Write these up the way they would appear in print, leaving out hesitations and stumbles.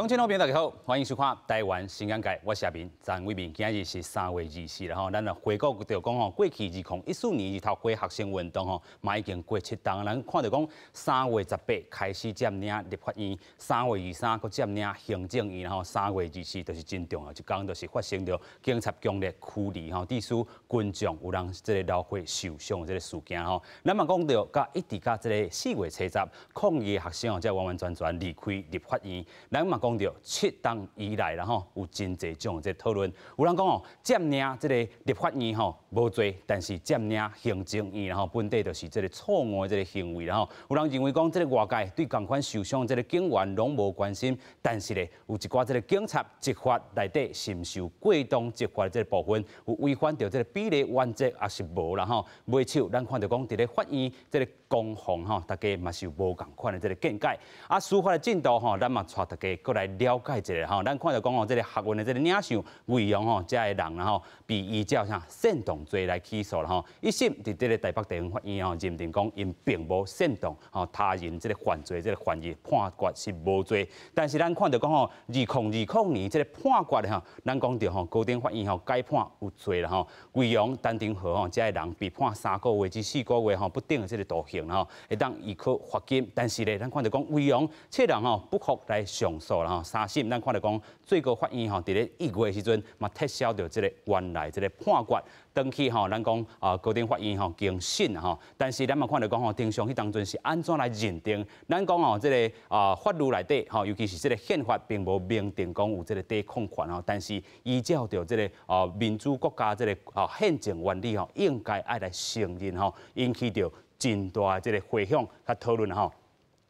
鄉親好朋友大家好，歡迎收看《台灣新眼界》，我是阿明陳偉明。今日是3月24啦吼，咱來回顧著講吼，過去2014年日頭花學生運動吼，嘛已經過7冬。咱看著講3月18開始佔領立法院，3月23閣佔領行政院吼，3月24就是真重要一工，就是發生著警察強力驅離吼，致使群眾有人這个流血受傷的這个事件吼。咱嘛講著，佮一直到這个4月七十，抗議的學生吼，才完完全全離開立法院。咱嘛講著7冬以來啦吼，有真濟種這个討論。有人講哦，佔領這个立法院吼無罪，但是佔領行政院吼，本底就是這个錯誤的這个行為啦吼。有人認為講，這个外界對仝款受傷這个警員攏無關心，但是咧，有一寡這个警察執法內底是毋是有過當執法這个部分，有違反著這个比例原則，抑是無啦吼。尾手咱看著講，佇咧法院這个攻防吼，大家嘛是有無仝款的這个見解。啊，司法的進度吼，咱嘛帶大家閣來了解一下吼。咱看著講吼，這个學運的這个領袖魏揚吼，這个人啦吼，被依照啥煽動罪來起訴啦吼。一審佇這个台北地方法院吼，認定講𪜶並無煽動吼他人這个犯罪，這个犯意判決是無罪。但是咱看著講吼，2020年這个判決吼，咱講著吼，高等法院吼改判有罪啦吼。魏揚、陳庭和吼，這个人被判3個月至4個月吼不等的這个徒刑吼，會當依靠罰金。但是咧，咱看著講魏揚七人吼不服來上訴啦吼，三審咱看著講最高法院吼，佇咧1月時陣嘛撤銷著這个原來這个判決。轉去吼，咱講啊高等法院吼更審吼，但是咱嘛看著講吼，庭上彼當陣是按怎來認定？咱講吼，這个啊法律內底吼，尤其是這个憲法並無明定講有這个抵抗權吼，但是依照著這个啊民主國家這个啊憲政原理吼，應該愛來承認吼，引起著真大的這个迴響佮討論吼。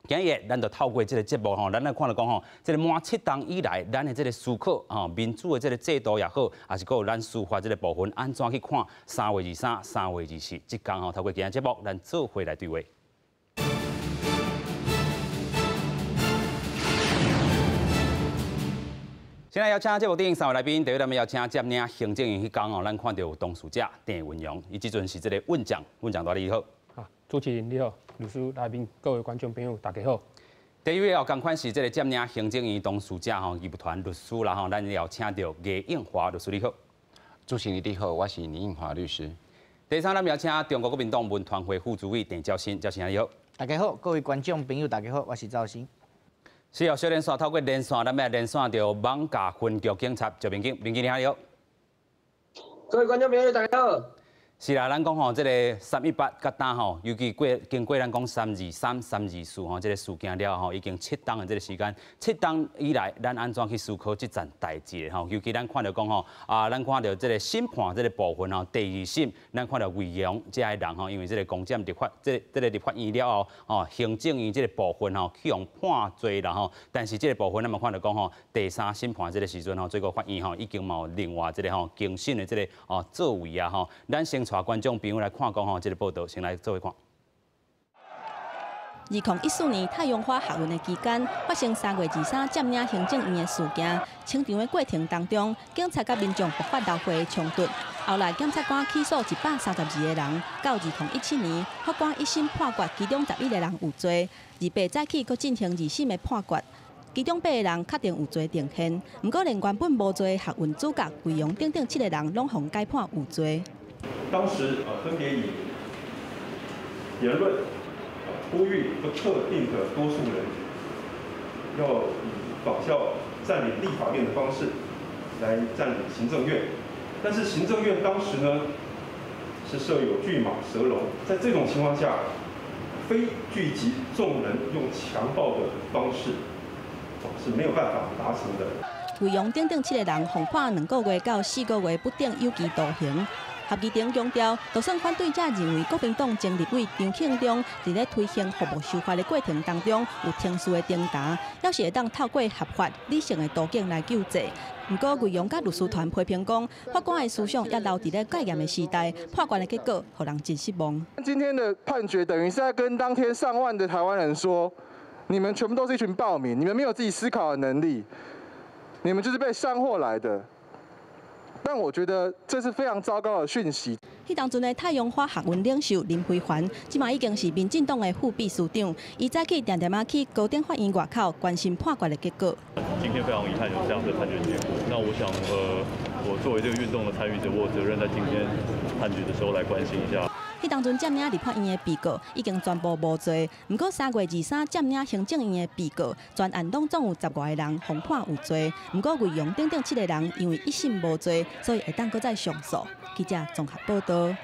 今日咱就透過這个節目吼，咱來看著講吼，這个滿7冬以來，咱的這个思考吼，民主的這个制度也好，抑是閣有咱司法這个部分，按怎去看3月23、3月24這工吼，透過今日節目，咱做伙來對話。先來邀請節目頂三位來賓，第一，咱們邀請佔領行政院彼工吼，咱看著有當事者鄭運楊，伊這陣是這个院長，院長大你好。啊，主持人你好，律師來賓，各位觀眾朋友，大家好。第二位哦，仝款是這个佔領行政院當事者吼，義務團律師啦吼，咱邀請著倪應華律師你好。主持人你好，我是倪應華律師。第三，咱邀請中國國民黨文團會副主委鄭兆新，兆新你好。大家好，各位觀眾朋友大家好，我是兆新。是哦，小連線透過連線，咱欲來連線著艋舺分局警察趙民警，民警你好。各位觀眾朋友大家好。是啦，咱講吼，這个318佮今吼，尤其過經過咱講323、324吼，這个事件了後，已經七冬的這个時間，7冬以來，咱按怎去思考這件代誌吼？尤其咱看著講吼，啊，咱看著這个審判這个部分吼，第二審，咱看著魏揚這个人吼，因為這个攻佔立法，這個這个立法院了後，吼，行政院這个部分吼，去予判罪啦吼。但是這个部分咱嘛看著講吼，第三審判這个時陣吼，最高法院吼已經嘛有另外這个吼更新的這个哦作為啊吼，咱先帶觀眾朋友來看講吼，這个報道先來做伙看。2014年太陽花學運的期間，發生3月23佔領行政院的事件。清場的過程當中，警察佮民眾爆發流血的衝突。後來檢察官起訴132個人，到2017年，法官一審判決其中11個人有罪。28早起閣進行二審的判決，其中八個人確定有罪定讞。毋過連原本無罪的學運主角魏揚等等七個人，攏予改判有罪。當時啊，分別以言論呼籲不特定的多數人，要以仿效佔領立法院的方式來佔領行政院，但是行政院當時呢是設有拒馬蛇龍，在這種情況下，非聚集眾人用強暴的方式是沒有辦法達成的。魏揚等等七個人，予判2個月到4個月不等有期徒刑。合議庭強調，就算反對者認為國民黨前立委張慶忠佇咧推行服務修法的過程當中有程序的掙扎，猶是會當透過合法理性的途徑來救濟。毋過魏揚佮律師團批評講，法官的思想猶留佇咧戒嚴的時代，判決的結果予人真失望。今天的判決等於是在跟當天上萬的台灣人說，你們全部都是一群暴民，你們沒有自己思考的能力，你們就是被煽惑來的。但我覺得這是非常糟糕的訊息。彼當陣的太陽花學運領袖林飛帆，這馬已經是民進黨的副秘書長。伊早起定定仔去高等法院外口關心判決的結果。今天非常遺憾有這樣的判決結果。那我想，我作為這個運動的參與者，我有責任在今天判決的時候來關心一下。彼當陣佔領立法院的被告已經全部無罪，毋過3月23佔領行政院的被告，全案攏總有10外个人予判有罪，毋過魏揚等等七個人因為一審無罪，所以會當閣再上訴。記者綜合報道。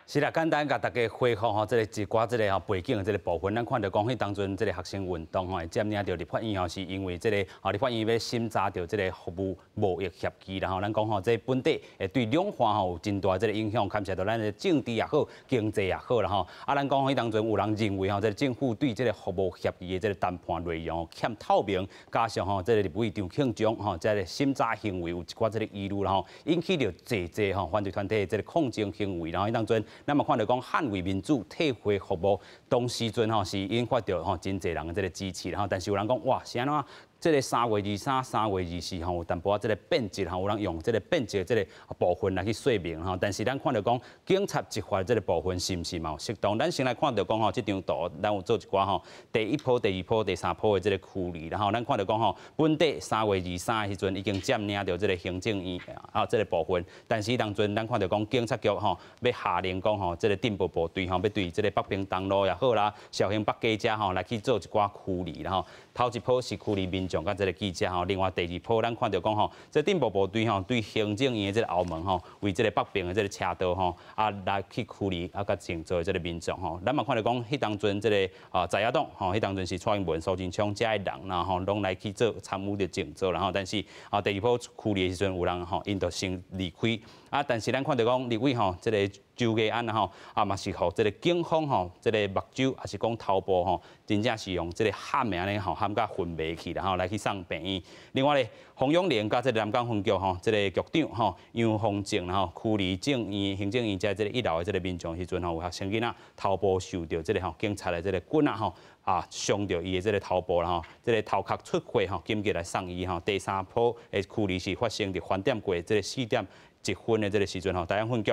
是啦，簡單共大家回復吼，這個一寡這個吼背景的這個部分，咱看著講，彼當陣這個學生運動吼，佔領著立法院吼，是因為這個吼立法院欲審查著這個服務貿易協議，然後咱講吼，這本底會對兩岸吼有真大這個影響，牽涉著咱的政治也好，經濟也好啦吼。啊，咱講彼當陣有人認為吼，這個政府對這個服務協議的這個談判內容欠透明，加上吼這個立委張慶忠吼這個審查行為有一寡這個疑慮啦吼，引起著濟濟吼反對團體的這個抗爭行為，然後彼當陣。咱嘛看著講捍衛民主、退回服務，當時陣吼是引發著吼真濟人的這個支持，吼。但是有人講哇，是按怎？這個3月23、3月24吼，有淡薄仔這個變質吼，有人用這個變質的這個部分來去說明吼。但是咱看著講警察執法這個部分是毋是嘛有適當？咱先來看著講吼，這張圖咱有做一寡吼，第一波、第二波、第三波的這個驅離，然後咱看著講吼，本底3月23的時陣已經佔領著這個行政院啊這個部分，但是當陣咱看著講警察局吼欲下令講吼，這個鎮暴部隊吼欲對這個北平東路也好啦，紹興北街遮吼來去做一寡驅離，然後頭一波是驅離民眾佮這個記者吼，另外第二波咱看著講吼，這鎮暴部隊吼對行政院的這個後門吼，為這個北平的這個車道吼啊來去驅離啊佮靜坐的這個民眾吼，咱嘛看著講，彼當陣這個啊在野黨吼，彼當陣是蔡英文、蘇貞昌遮的人，然後攏來去做參與著靜坐，然後但是啊第二波驅離的時陣有人吼，𪜶就先離開啊，但是咱看著講立委吼，這個周家安吼啊嘛是予這個警方吼，這個目睭抑是講頭部吼，真正是用這個顥的按呢吼，顥甲昏迷去，然後來去送病院。另外咧，洪永玲佮這個南港分局吼，這個局長吼楊宏正吼，驅離政院行政院遮這個一樓的這個民眾時陣吼，有學生囡仔頭部受著這個吼警察的這個棍仔吼啊傷著伊的這個頭部啦吼，這個頭殼出血吼，緊急來送醫吼。第三波的驅離是發生佇飯店過這個4點1分的這個時陣吼，大安分局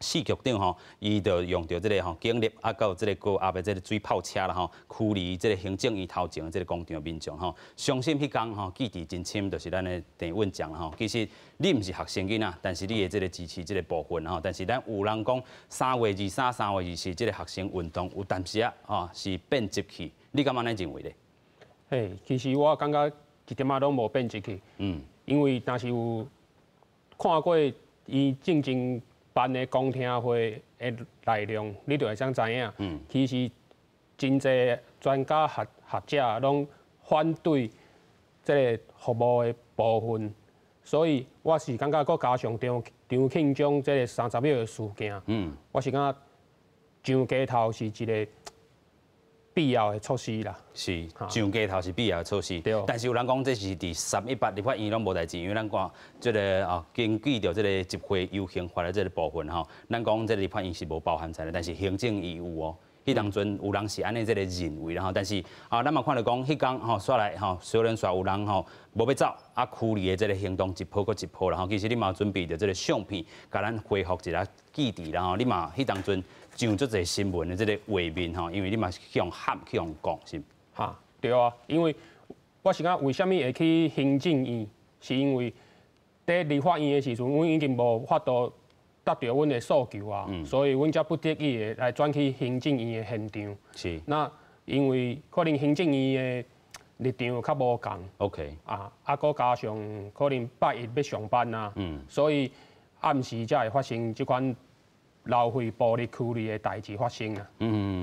四局長吼，伊就用著這個吼警力啊，閣有這個高壓的這個水炮車啦吼，驅離這個行政院頭前的這個廣場的民眾吼。相信彼工吼記憶真深，就是咱的鄭運鵬吼。其實你毋是學生囡仔，但是你的這個支持這個部分吼。但是咱有人講3月23、3月24這個學生運動有淡薄仔吼是變質去，你敢按呢認為咧？嘿，其實我感覺一點仔攏無變質去。因為若是有看過伊進前辦的公聽會的內容，你就會當知影。其實真濟專家學學者攏反對這個服務的部分，所以我是感覺閣加上張張慶忠這個30秒的事件，我是感覺上街頭是一個必要的措施啦。是上街頭是必要的措施。但是有人講這是佇318立法院攏無代誌，因為咱講這個啊，根據著這個集會遊行法的這個部分吼，咱講這個立法院是無包含在內，但是行政院有哦。彼當陣有人是按呢這個認為啦吼，但是啊，咱嘛看著講，彼工吼煞來吼，小人煞有人吼無欲走，啊，驅離的這個行動一波閣一波啦吼。其實你嘛準備著這個相片，共咱恢復一下記憶啦吼。你嘛彼當陣上足濟新聞的這個畫面吼，因為你嘛是去予喊去予講是？哈，對啊，因為我是講為啥物會去行政院，是因為佇立法院的時陣，阮已經無法度達著阮的訴求啊，所以阮才不得已的來轉去行政院的現場。那因為可能行政院的立場較無仝。 啊，啊，閣加上可能拜一欲上班啊，所以暗時才會發生這款流血暴力驅離的代誌發生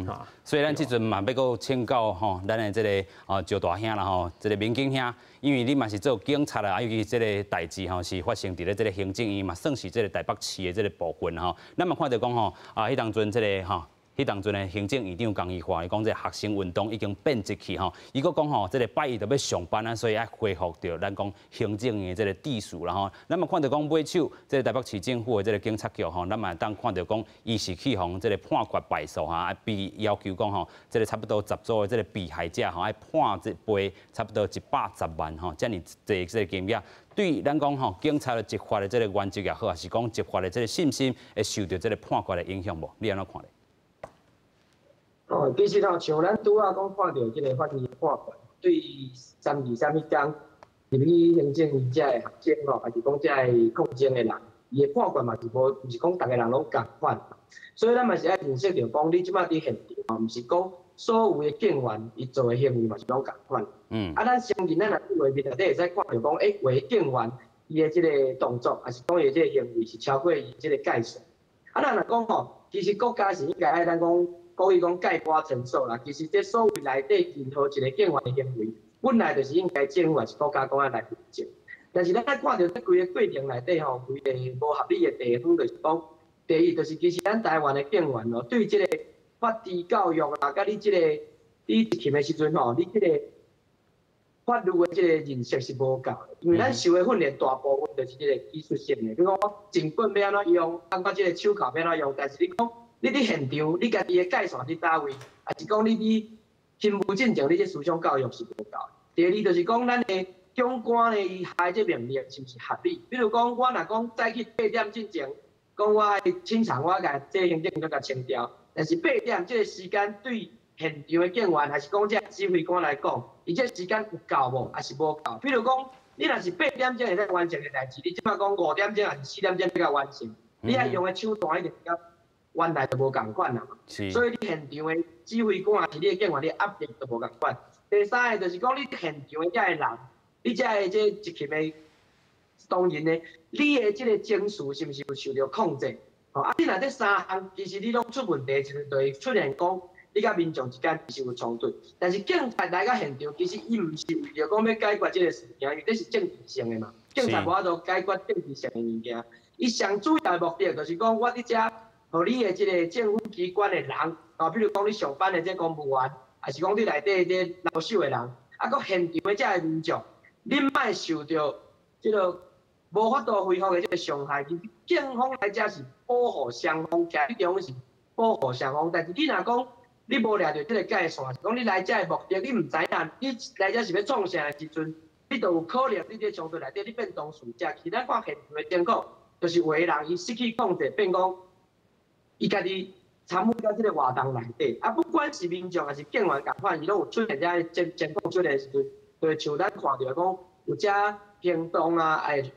啊。所以咱這陣嘛欲閣請教吼，咱的這個啊趙大兄啦吼，這個民警兄，因為你嘛是做警察啦，啊尤其這個代誌吼是發生佇咧這個行政院嘛，算是這個台北市的這個部分吼。咱嘛看著講吼，啊彼當陣這個吼。彼當陣的行政院長江宜樺伊講，這學生運動已經變質去吼。伊閣講吼，這个拜一就欲上班啊，所以愛恢復著咱講行政院的這个秩序啦吼。咱嘛看著講尾手，這个台北市政府的這个警察局吼，咱嘛會當看著講，伊是去予這个判決敗訴哈，啊被要求講吼，這个差不多10組的這个被害者吼，愛判這賠差不多110萬吼，遮爾濟這个金額。對咱講吼，警察的執法的這个原則也好，還是講執法的這个信心，會受著這个判決的影響無？你按怎看咧？哦，其實吼，像咱拄仔講看著這个法院的判決，對323彼工入去行政院遮的學生吼，還是講遮个抗爭的人，伊的判決嘛是無，毋是講逐个人攏仝款。所以咱嘛是愛認識著講，你這擺佇現場吼，毋是講所有的警員伊做的行為嘛是攏仝款。啊，咱承認咱若佇畫面內底會使看著講，有的警員伊的這个動作，還是講伊的這个行為是超過伊這个界線。啊，咱若講吼，其實國家是應該愛咱講，故意講概括承受啦。其實這所謂內底任何一個警員的行為，本來就是應該政府還是國家講愛來負責。但是咱愛看著這規个過程內底吼，規个無合理的地方，就是講，第一就是其實咱台灣的警員哦，對這个法治教育啦，佮你這个你執勤的時陣吼，你這个法律的這个認識是無夠的，因為咱受的訓練大部分就是這个技術性的，比如講警棍欲按怎用，啊，這个手銬欲按怎用，但是你講你佇現場，你家己的界線佇佗位，抑是講你佇勤務進前，你這思想教育是無夠的。第二就是講咱的長官呢，伊下這命令是毋是合理？比如講，我若講早起八點進前，講我愛清場，我共這行政院共清掉，但是八點這个時間對現場的警員，還是講這指揮官來講，伊這時間有夠無，抑是無夠？比如講，你若是八點鐘會使完成的代誌，你這擺講5點鐘抑是4點鐘欲共完成，你愛用的手段一定佮原來就無仝款啦。所以你現場的指揮官抑是你的警員，你壓力就無仝款。第三个就是講，你現場的遮个人，你遮个這執勤的當然的，你的這个情緒是毋是有受著控制？吼，啊，你若這三項其實你攏出問題，就會出現講你佮民眾之間其實有衝突。但是警察來到現場，其實伊毋是為著講欲解決這个事件，因為這是政治性的嘛。警察無法度解決政治性的物件，伊上主要的目的就是講，我佇遮，予你的這个政府機關的人，啊，比如講你上班的這公務員，抑是講你內底這留守的人，啊，閣現場的遮个民眾，恁莫受著這个無法度恢復的這个傷害。其實警方來遮是保護雙方，徛佇中是保護雙方，但是你若講你無掠著這个界線，是講你來遮的目的，你毋知影，你來遮是欲創啥的時陣，你就有可能你佇衝突內底你變當事者。其實咱看現場的情況，就是有的人伊失去控制，變講伊家己參與到這个活動內底，啊，不管是民眾抑是警員仝款，伊攏有出現遮個情況出現的時陣，就像咱看著講有遮行動啊，會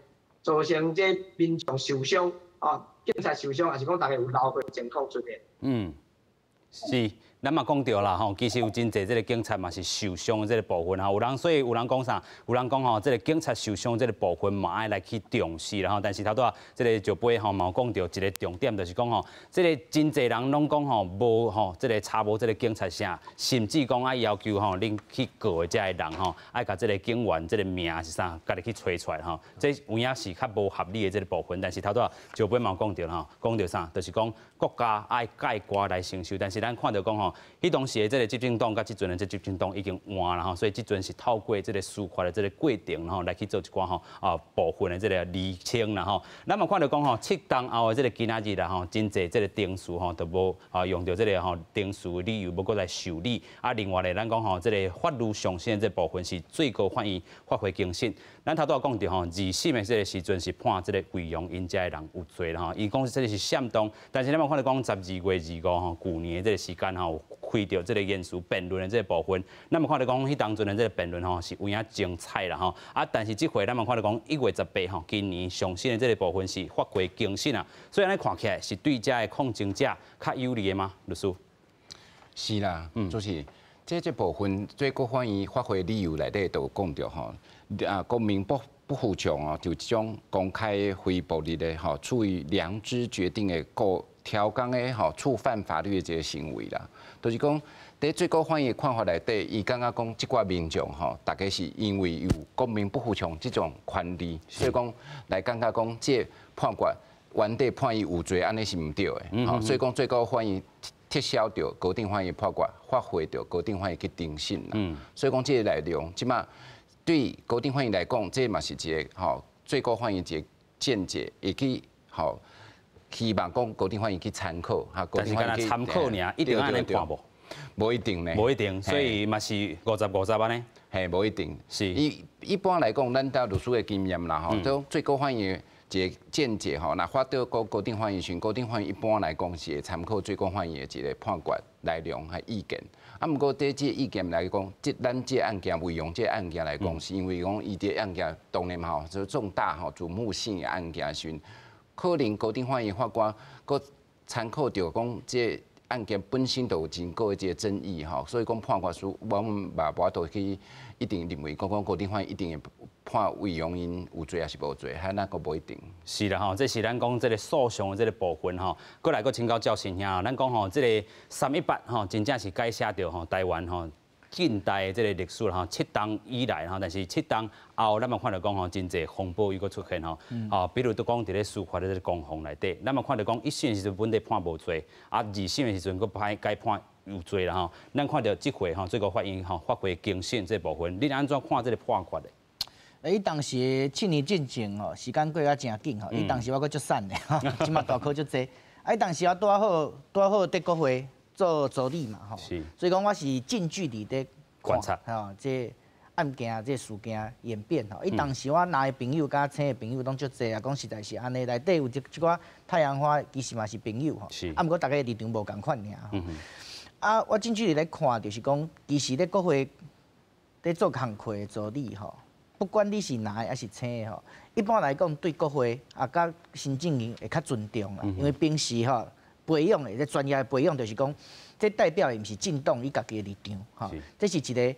造成這民眾受傷，啊，警察受傷，抑是講逐家有流血的情況出現。嗯，是。咱嘛講著啦吼，其實有真濟這个警察嘛是受傷的這个部分吼，有人所以有人講啥？有人講吼，這个警察受傷這个部分嘛愛來去重視啦吼。但是頭拄仔這个石飛吼嘛有講著一个重點，就是講吼，這个真濟人攏講吼無吼，這个查無這个警察啥，甚至講愛要求吼，恁去告的這个人吼，愛共這个警員這个名是啥，家己去揣出來吼。這有影是較無合理的這个部分。但是頭拄仔石飛嘛有講著吼，講著啥？就是講國家愛概括來承受。但是咱看著講吼，彼當時的這个執政黨佮這陣的這執政黨已經換啦吼，所以這陣是透過這个司法的這个過程吼來去做一寡吼啊部分的這个釐清啦吼。咱嘛看著講吼，7冬後的這个今仔日啦吼，真濟這个程序吼都無啊用著這个吼程序的理由欲閣來受理。啊，另外咧，咱講吼這个法律上審的這部分是最高法院發回更審。咱頭拄仔講著吼，二審的這个時陣是判這个貴陽𪜶遮的人有罪啦吼。伊講這个是煽動，但是咱嘛看著講12月25吼，舊年的這个時間吼，開著這个言詞辯論的這个部分，咱嘛看著講，彼當陣的這个辯論吼是有影精彩啦吼。啊，但是這回咱嘛看著講1月18吼，今年上審的這个部分是發回更審啊，所以按呢看起來是對遮的抗爭者較有利的嗎？律師？是啦，就是這部分最高法院發回理由內底都有講著吼，啊，公民不服從哦，就這種公開非暴力的吼，出於良知決定的過調工的吼觸犯法律的這个行為啦，就是講佇最高法院的看法內底，伊感覺講這寡民眾吼，大家是因為有公民不服從這種權利，所以講來感覺講這判決原底判伊有罪，按呢是毋對的，吼，所以講最高法院撤銷著高等法院判決，發回著高等法院去重審啦。所以講這個內容，這馬對高等法院來講，這嘛是一個吼最高法院一個見解，會去吼希望講高等法院去參考。哈，但是敢若參考爾，一定按呢判無？無一定呢。無一定，所以嘛是50-50按呢。嘿，無一定。一般來講，咱佇律師的經驗啦，吼，都最高法院一個見解吼，若發到高等法院時，高等法院一般來講是會參考最高法院的一個判決內容和意見。啊，毋過佇這個意見來講，這咱這個案件魏揚這個案件來講，是因為講伊這個案件當然吼，就重大吼矚目性的案件時，可能高等法院法官閣參考著講這個案件本身就有真高的一個爭議吼，所以講判決書，我們嘛無法度去一定認為講講高等法院一定會判魏揚𪜶有罪抑是無罪，彼那閣無一定。是啦吼，這是咱講這個訴訟的這個部分吼。閣來閣請教趙先生，咱講吼，這個318吼，真正是改寫著吼台灣吼近代的這個歷史啦吼，七冬以來吼，但是七冬後，咱嘛看著講吼，真濟風波又閣出現吼，吼，比如都講佇咧司法的這個攻防內底，咱嘛看著講一審的時陣本來判無罪，啊，二審的時陣閣判改判有罪啦吼。咱看著這回吼，最高法院吼發回更審這部分，你按怎看這個判決的？伊當時7年進前吼，時間過啊誠緊吼。伊當時我閣足瘦的，這馬大箍足濟。啊，伊當時我拄好拄好佇國會做助理嘛吼，所以講我是近距離佇觀察吼，這案件這事件演變吼。伊當時我藍的朋友佮青的朋友攏足濟啊，講實在是按呢，內底有一一寡太陽花其實嘛是朋友吼。啊，毋過逐家立場無仝款爾。啊，我近距離來看，就是講，其實咧國會咧做工課的助理吼，不管你是藍的抑是青的吼，一般來講對國會啊佮行政院會較尊重啦，因為平時吼培養的這專業的培養就是講，這代表的毋是政黨伊家己的立場吼，這是一個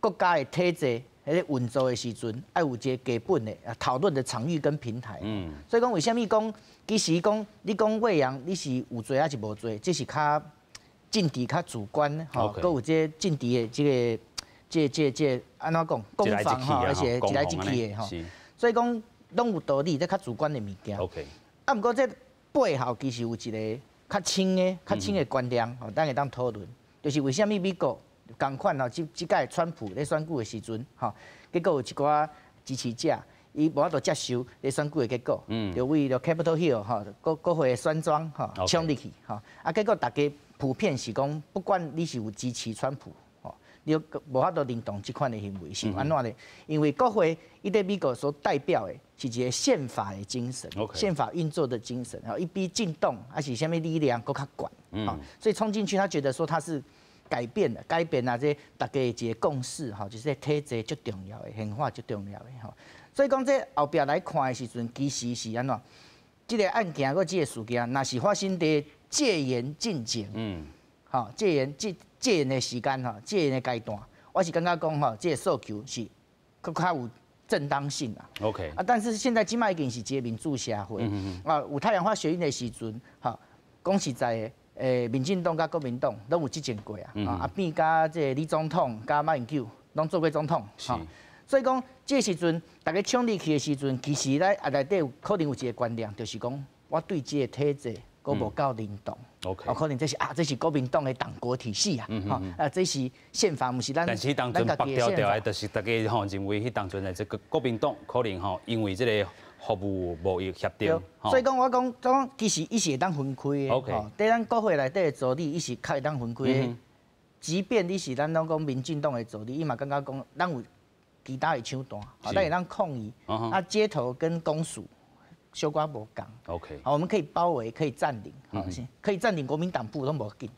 國家的體制，彼个運作的時陣，愛有一個基本的討論的場域跟平台。所以講為啥物講，其實講你講魏揚你是有罪抑是無罪，這是較政治較主觀吼，閣有這個政治的這個。這這這按怎講？攻防吼，而且一來一去的吼，所以講攏有道理，這較主觀的物件。 啊，毋過這背後其實有一個較深的、較深的觀念，吼，咱會當討論，就是為啥物美國仝款吼，這這屆川普咧選舉的時陣，吼，結果有一寡支持者，伊無法度接受咧選舉的結果，就為著 Capitol Hill 吼，國會的選莊吼衝入去，吼，啊，結果大家普遍是講，不管你是有支持川普，你無法度認同這款的行為是按怎咧？因為國會伊佇美國所代表的是一個憲法的精神，憲法運作的精神，吼，伊比政黨抑是啥物力量閣較懸，所以衝進去，他覺得說他是改變了，改變啊，這大家一個共識，吼，就是體制足重要的，憲法足重要的，吼。所以講這後壁來看的時陣，其實是按怎？這個案件閣這個事件，若是發生佇戒嚴進前，吼，戒嚴的時間吼，戒嚴的階段，我是感覺講吼，這個訴求是閣較有正當性啦。 啊，但是現在這馬已經是一個民主社會，啊，有太陽花學運的時陣，吼，講實在的，民進黨佮國民黨攏有執政過啊，啊，變佮這個李總統佮馬英九攏做過總統，所以講這個時陣，大家衝入去的時陣，其實咱啊內底有可能有一個觀念，就是講我對這個體制閣無夠認同。 可能這是啊，這是國民黨的黨國體系啊，吼啊，這是憲法，毋是咱。但是當陣北調調的，就是大家吼認為彼當陣的這個國民黨可能吼因為這個服務貿易協定，所以講我講講其實伊是會當分開的，吼，佇咱國會內底的助理，伊是較會當分開的。即便你是咱攏講民進黨的助理，伊嘛感覺講咱有其他的手段，咱會當抗議。啊，街頭跟公署小可無仝。 好，我們可以包圍，可以佔領，好，可以佔領國民黨部攏無緊。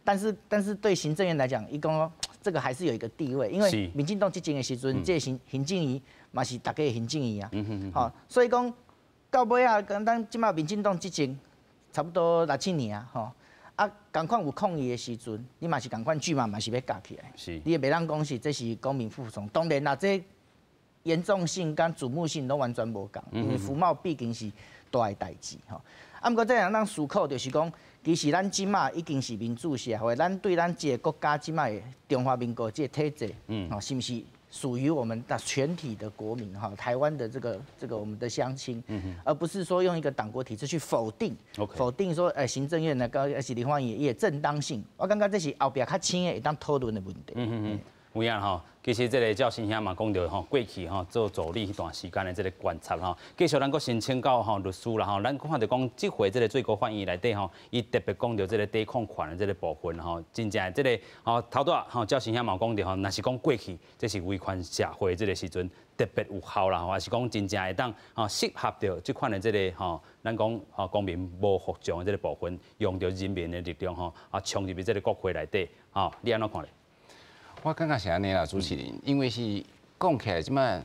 但是對行政院來講，伊講這個還是有一個地位，因為民進黨執政的時陣，這個行政院嘛是大家的行政院啊。好，所以講到尾仔，講咱這馬民進黨執政差不多六七年啊，吼。啊，仝款有抗議的時陣，你嘛是仝款拒嘛，嘛是欲夾起來。你也袂當講是這是公民服從，當然啦，這嚴重性佮矚目性攏完全無仝，因為服貿畢竟是大的代誌吼。啊，毋過這樣咱思考就是講，其實咱這馬已經是民主社會，咱對咱這個國家這馬的中華民國這個體制，吼，是毋是屬於我們的全體的國民哈，台灣的這個我們的鄉親，而不是說用一個黨國體制去否定，否定說行政院的高是立法院也正當性，我感覺這是後壁較深的會當討論的問題。有影吼，其實這個趙新兄嘛講著吼，過去吼做助理彼段時間的這個觀察吼，繼續咱閣申請到吼律師啦吼，咱看著講這回這個最高法院內底吼，伊特別講著這個抵抗權的這個部分吼，真正這個吼頭拄仔吼趙新兄嘛講著吼，若是講過去這是維權社會這個時陣特別有效啦吼，還是講真正會當吼適合著這款的這個吼，咱講吼公民無服從的這個部分，用著人民的力量吼啊衝入去這個國會內底吼，你按怎看咧？我感覺是按呢啦，主持人，因為是講起來這擺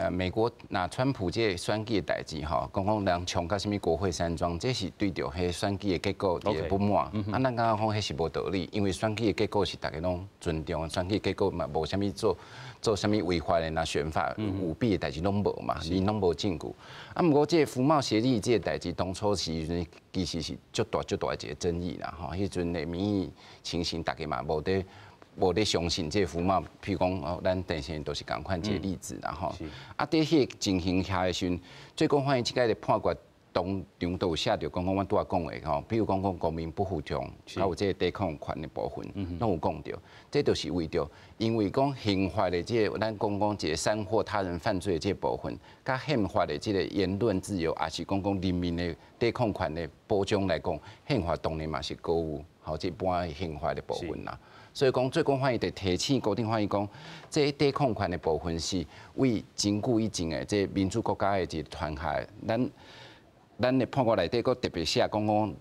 美國若川普這個選舉的代誌吼，講講人衝到啥物國會山莊，這是對著彼選舉的結果一個不滿。啊，咱感覺講彼是無道理，因為選舉的結果是大家攏尊重，選舉結果嘛無啥物做做啥物違法的，若選法舞弊的代誌攏無嘛，𪜶攏無證據。啊，毋過這個服貿協議這個代誌當初時陣其實是足大足大的一個爭議啦，吼，彼陣的民意情形，大家嘛無咧相信這個服貿，譬如講哦，咱電視都是仝款一個例子啦吼。啊，佇彼個情形下的時陣，最高法院這擺的判決當場都有寫著，講講阮拄仔講的吼，比如講講公民不服從，還有這個抵抗權的部分，攏有講著。這就是為著，因為講刑法的這個，咱講講一個煽惑他人犯罪的這個部分，佮憲法的這個言論自由，也是講講人民的抵抗權的保障來講，憲法當然嘛是閣有吼這般刑法的部分啦。所以講，最高法院就提醒高等法院講，這抵抗權的部分是為真久以前的這民主國家的一個傳下來。咱的判決內底閣特別寫講講，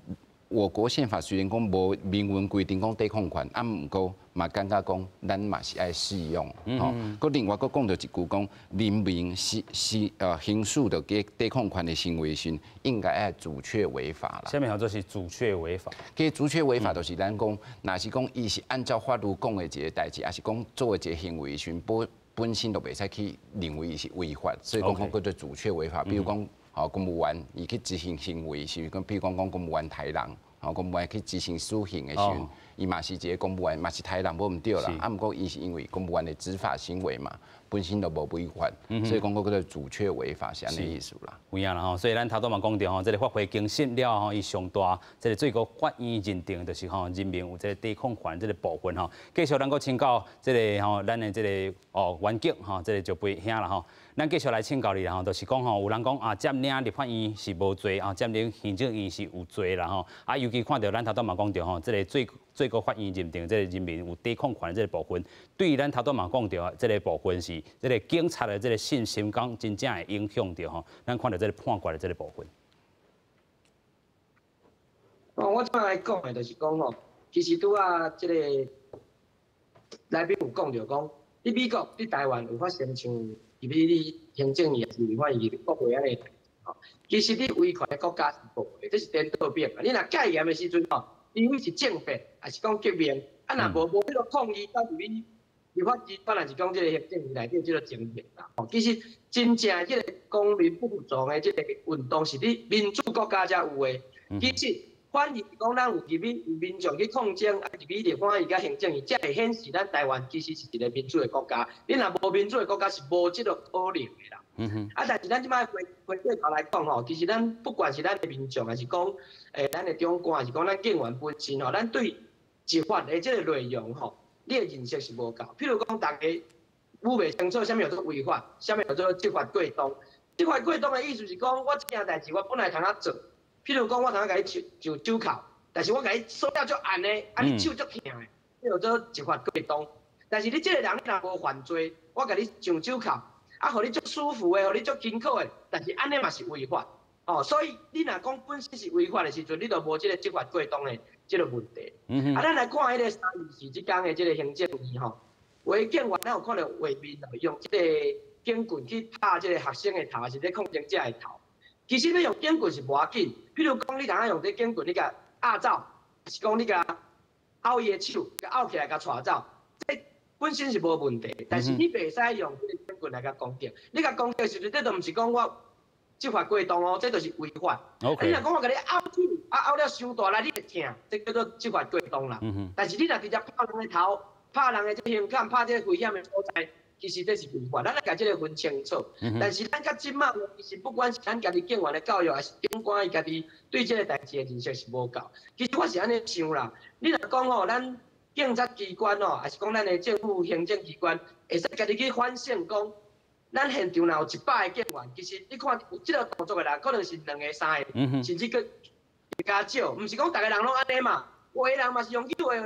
我國憲法雖然講無明文規定講抵抗權，啊，毋過嘛感覺講咱嘛是愛適用。吼，閣另外閣講著一句講，人民是行使著抵抗權的行為時，應該愛阻卻違法啦。啥物叫做是阻卻違法？其實阻卻違法就是咱講，若是講伊是按照法律講的一個代誌，抑是講做的一個行為時，本身就袂使去認為伊是違法，所以講講叫做阻卻違法。比如講，吼公務員伊去執行行為時，講比如講講公務員刣人，吼公務員去執行死刑的時陣，伊嘛是一個公務員，嘛是刣人無毋對啦。啊，毋過伊是因為公務員的執法行為嘛，本身就無違法，所以講講叫做阻卻違法是按呢意思啦。有影啦吼，所以咱頭拄嘛講著吼，這個發揮更新了吼，伊上大這個最高法院認定就是吼，人民有這個抵抗權這個部分吼。繼續咱閣請教這個吼，咱的這個哦員警吼，這個石培兄啦吼。咱繼續來請教你啦吼，就是講吼，有人講啊，佔領立法院是無罪啊，佔領行政院是有罪啦吼。啊，尤其看著咱頭拄嘛講著吼，這個最高法院認定這個人民有抵抗權這個部分，對於咱頭拄嘛講著這個部分是這個警察的這個信心，講真正會影響著吼。咱看著這個判決的這個部分。哦，我這擺來講的就是講吼，其實拄仔這個來賓有講著講，佇美國、佇台灣有發生像入去你行政院、是立法院、國會按呢，吼，其實你威權的國家是無的，這是顛倒變啊！你若戒嚴的時陣吼，因為是政變，抑是講革命，啊若無彼個抗議到入去立法機關，抑是講這個行政院內底這個情形啦。吼，其實真正這個公民不服從的這個運動是佇民主國家才有的。其實反而講咱有入去有民眾去抗爭，啊入去立法院佮行政院，才會顯示咱台灣其實是一個民主的國家。你若無民主的國家是無這個可能的啦。啊，但是咱這擺回過頭來講吼，其實咱不管是咱的民眾，還是講咱的長官，還是講咱警員本身吼，咱對執法的這個內容吼，你的認識是無夠。譬如講，大家有袂清楚啥物叫做違法，啥物叫做執法過當。執法過當的意思是講，我這件代誌我本來通怎做。譬如講，我通共你上手銬，但是我共你鎖了足絚的，啊你手足疼的，這叫做執法過當。但是你這個人你若無犯罪，我共你上手銬，啊，予你足舒服的，予你足輕巧的，但是按呢嘛是違法，哦，所以你若講本身是違法的時陣，你就無這個執法過當的這個問題。啊，咱來看彼個3/24這工的這個行政院吼，有的警員咱有看著畫面，用這個警棍去拍這個學生的頭，抑是咧抗爭者的頭。其實你用警棍是無要緊，譬如講你通用這警棍，你共壓走，是講你共拗伊的手，共拗起來，共帶走，這本身是無問題。但是你袂使用這個警棍來共攻擊，你共攻擊的時陣，這就毋是講我執法過當哦，這就是違法。你若講我共你拗手，啊拗了傷大力，你會疼，這叫做執法過當啦。但是你若直接拍人的頭，拍人的這胸坎，拍這個危險的所在，其實這是違法，咱愛共這个分清楚。但是咱到這馬，其實不管是咱家己警員的教育，還是警官伊家己對這个代誌的認識是無夠。其實我是按呢想啦，你若講吼，咱警察機關吼，還是講咱的政府行政機關，會使家己去反省講，咱現場若有100個警員，其實你看有這个動作的人，可能是兩个、三个，甚至閣更加少。毋是講逐个人攏按呢嘛，有的人嘛是用搝的，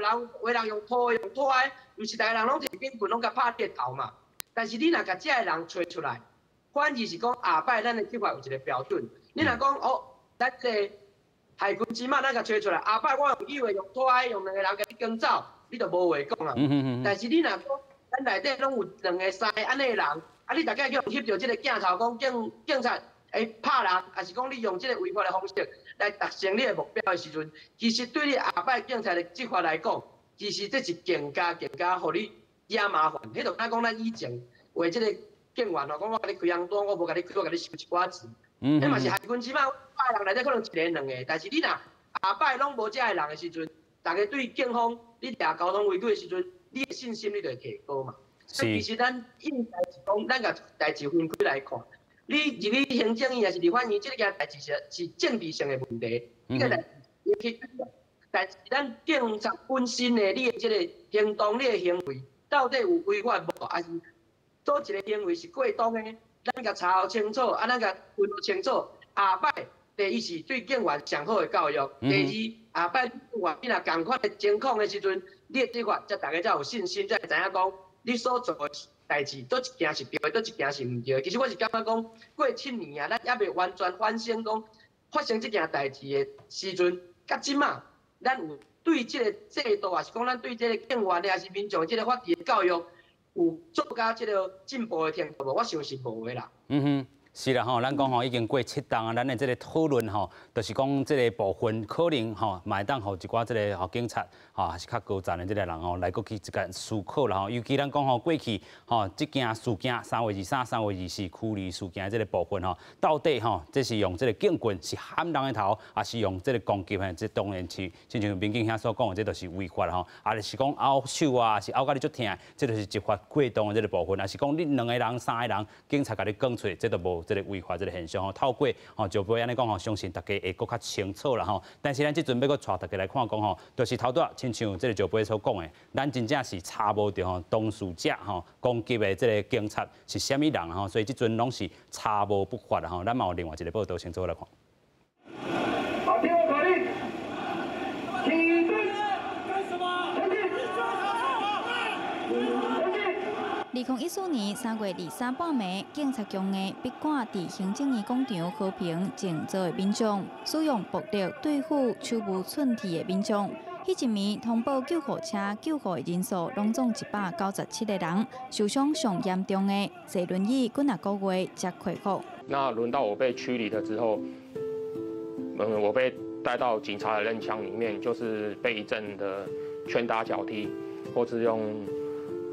有的人用拖的、用拖的，毋是逐个人攏提警棍攏共拍你的頭嘛。但是你若共這个人揣出來，反而是講下擺咱的執法有一个標準。你若講哦，咱這个海軍這馬咱共揣出來，下擺我用搝的、用拖的、用兩个人共你趕走，你就無話講啊。但是你若講咱內底攏有兩个、三个按呢的人，啊，你逐擺去翕著這个鏡頭，講警察會拍人，抑是講你用這个違法的方式來達成你的目標的時陣，其實對你後擺警察的執法來講，其實這是更加更加予你惹麻煩。彼就敢講咱以前話這个警員吼，講我共你開紅單，我無共你開，我共你收一寡錢。彼嘛是海軍這馬百人內底可能一个兩个，但是你若後擺攏無這个人的時陣，逐家對警方你掠交通違規的時陣，你的信心你就會提高嘛。所以其實咱應該是講，咱共代誌分開來看。你入去行政院抑是立法院，這个件代誌是政治性的問題，這个代誌去。但是咱警察本身的你的這个行動、你的行為，到底有違法無？還是佗一个行為是過當的？咱共查清楚，啊，咱共分清楚。後擺第一是對警員上好的教育，第二後擺警員你若仝款的情況的時陣，你的執法才逐家才有信心，才會知影講你所做的代誌，佗一件是對的，佗一件是毋對的。其實我是感覺講，過7年啊，咱猶未完全反省講發生這件代誌的時陣，到這馬，咱有對這个制度，抑是講咱對這个警員的，抑是民眾這个法治的教育，有做到這个進步的程度無？我想是無的啦。是啦吼，咱講吼已經過7冬啊，咱的這个討論吼，就是講這个部分可能吼，嘛會當予一寡這个吼警察吼，抑是較高層的這个人吼來閣去一個思考啦吼。尤其咱講吼過去吼這件事件3月23、3月24驅離事件這个部分吼，到底吼這是用這个警棍是砍人的頭，抑是用這个攻擊的？這當然是親像民警兄所講的，這就是違法吼。抑是講拗手啊，是拗甲你足疼，這就是執法過當的這个部分。抑是講你兩个人、三个人，警察共你趕出，這都無這个違法這个現象吼。透過吼石飛按呢講吼，相信大家會閣較清楚啦吼。但是咱這陣欲閣帶大家來看講吼，就是頭拄仔親像這个石飛所講的，咱真正是查無著吼當事者吼攻擊的這个警察是啥物人吼，所以這陣攏是查無不法吼。咱嘛有另外一个報道，先做來看。好，聽我口令，起立，幹什麼？前進，前進。2014年3月23半暝，警察強硬逼趕佇行政院廣場和平靜坐的民眾，使用暴力對付手無寸鐵的民眾。彼一暝通報救護車救護的人數攏總197個人，受傷上嚴重的坐輪椅幾若個月才恢復。那輪到我被驅離了之後，我被帶到警察的人牆裡面，就是被一陣的拳打腳踢，或是用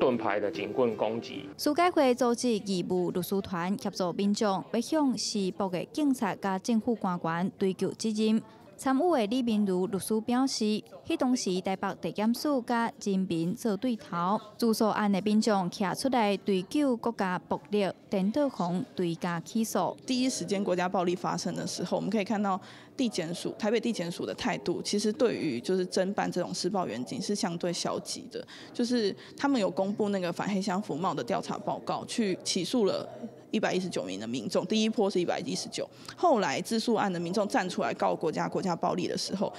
盾牌的警棍攻擊。司改會組織義務律師團協助民眾，欲向施暴的警察佮政府官員追究責任。參與的李明儒律師表示，彼當時台北地檢署佮人民做對頭，自訴案的民眾徛出來追究國家暴力，顛倒予追加起訴。第一時間國家暴力發生的時候，我們可以看到地檢署、台北地檢署的態度，其實對於就是偵辦這種施暴員警是相對消極的，就是他們有公布那個反黑箱服貿的調查報告，去起訴了119名的民眾，第一波是119，後來自訴案的民眾站出來告國家暴力的時候，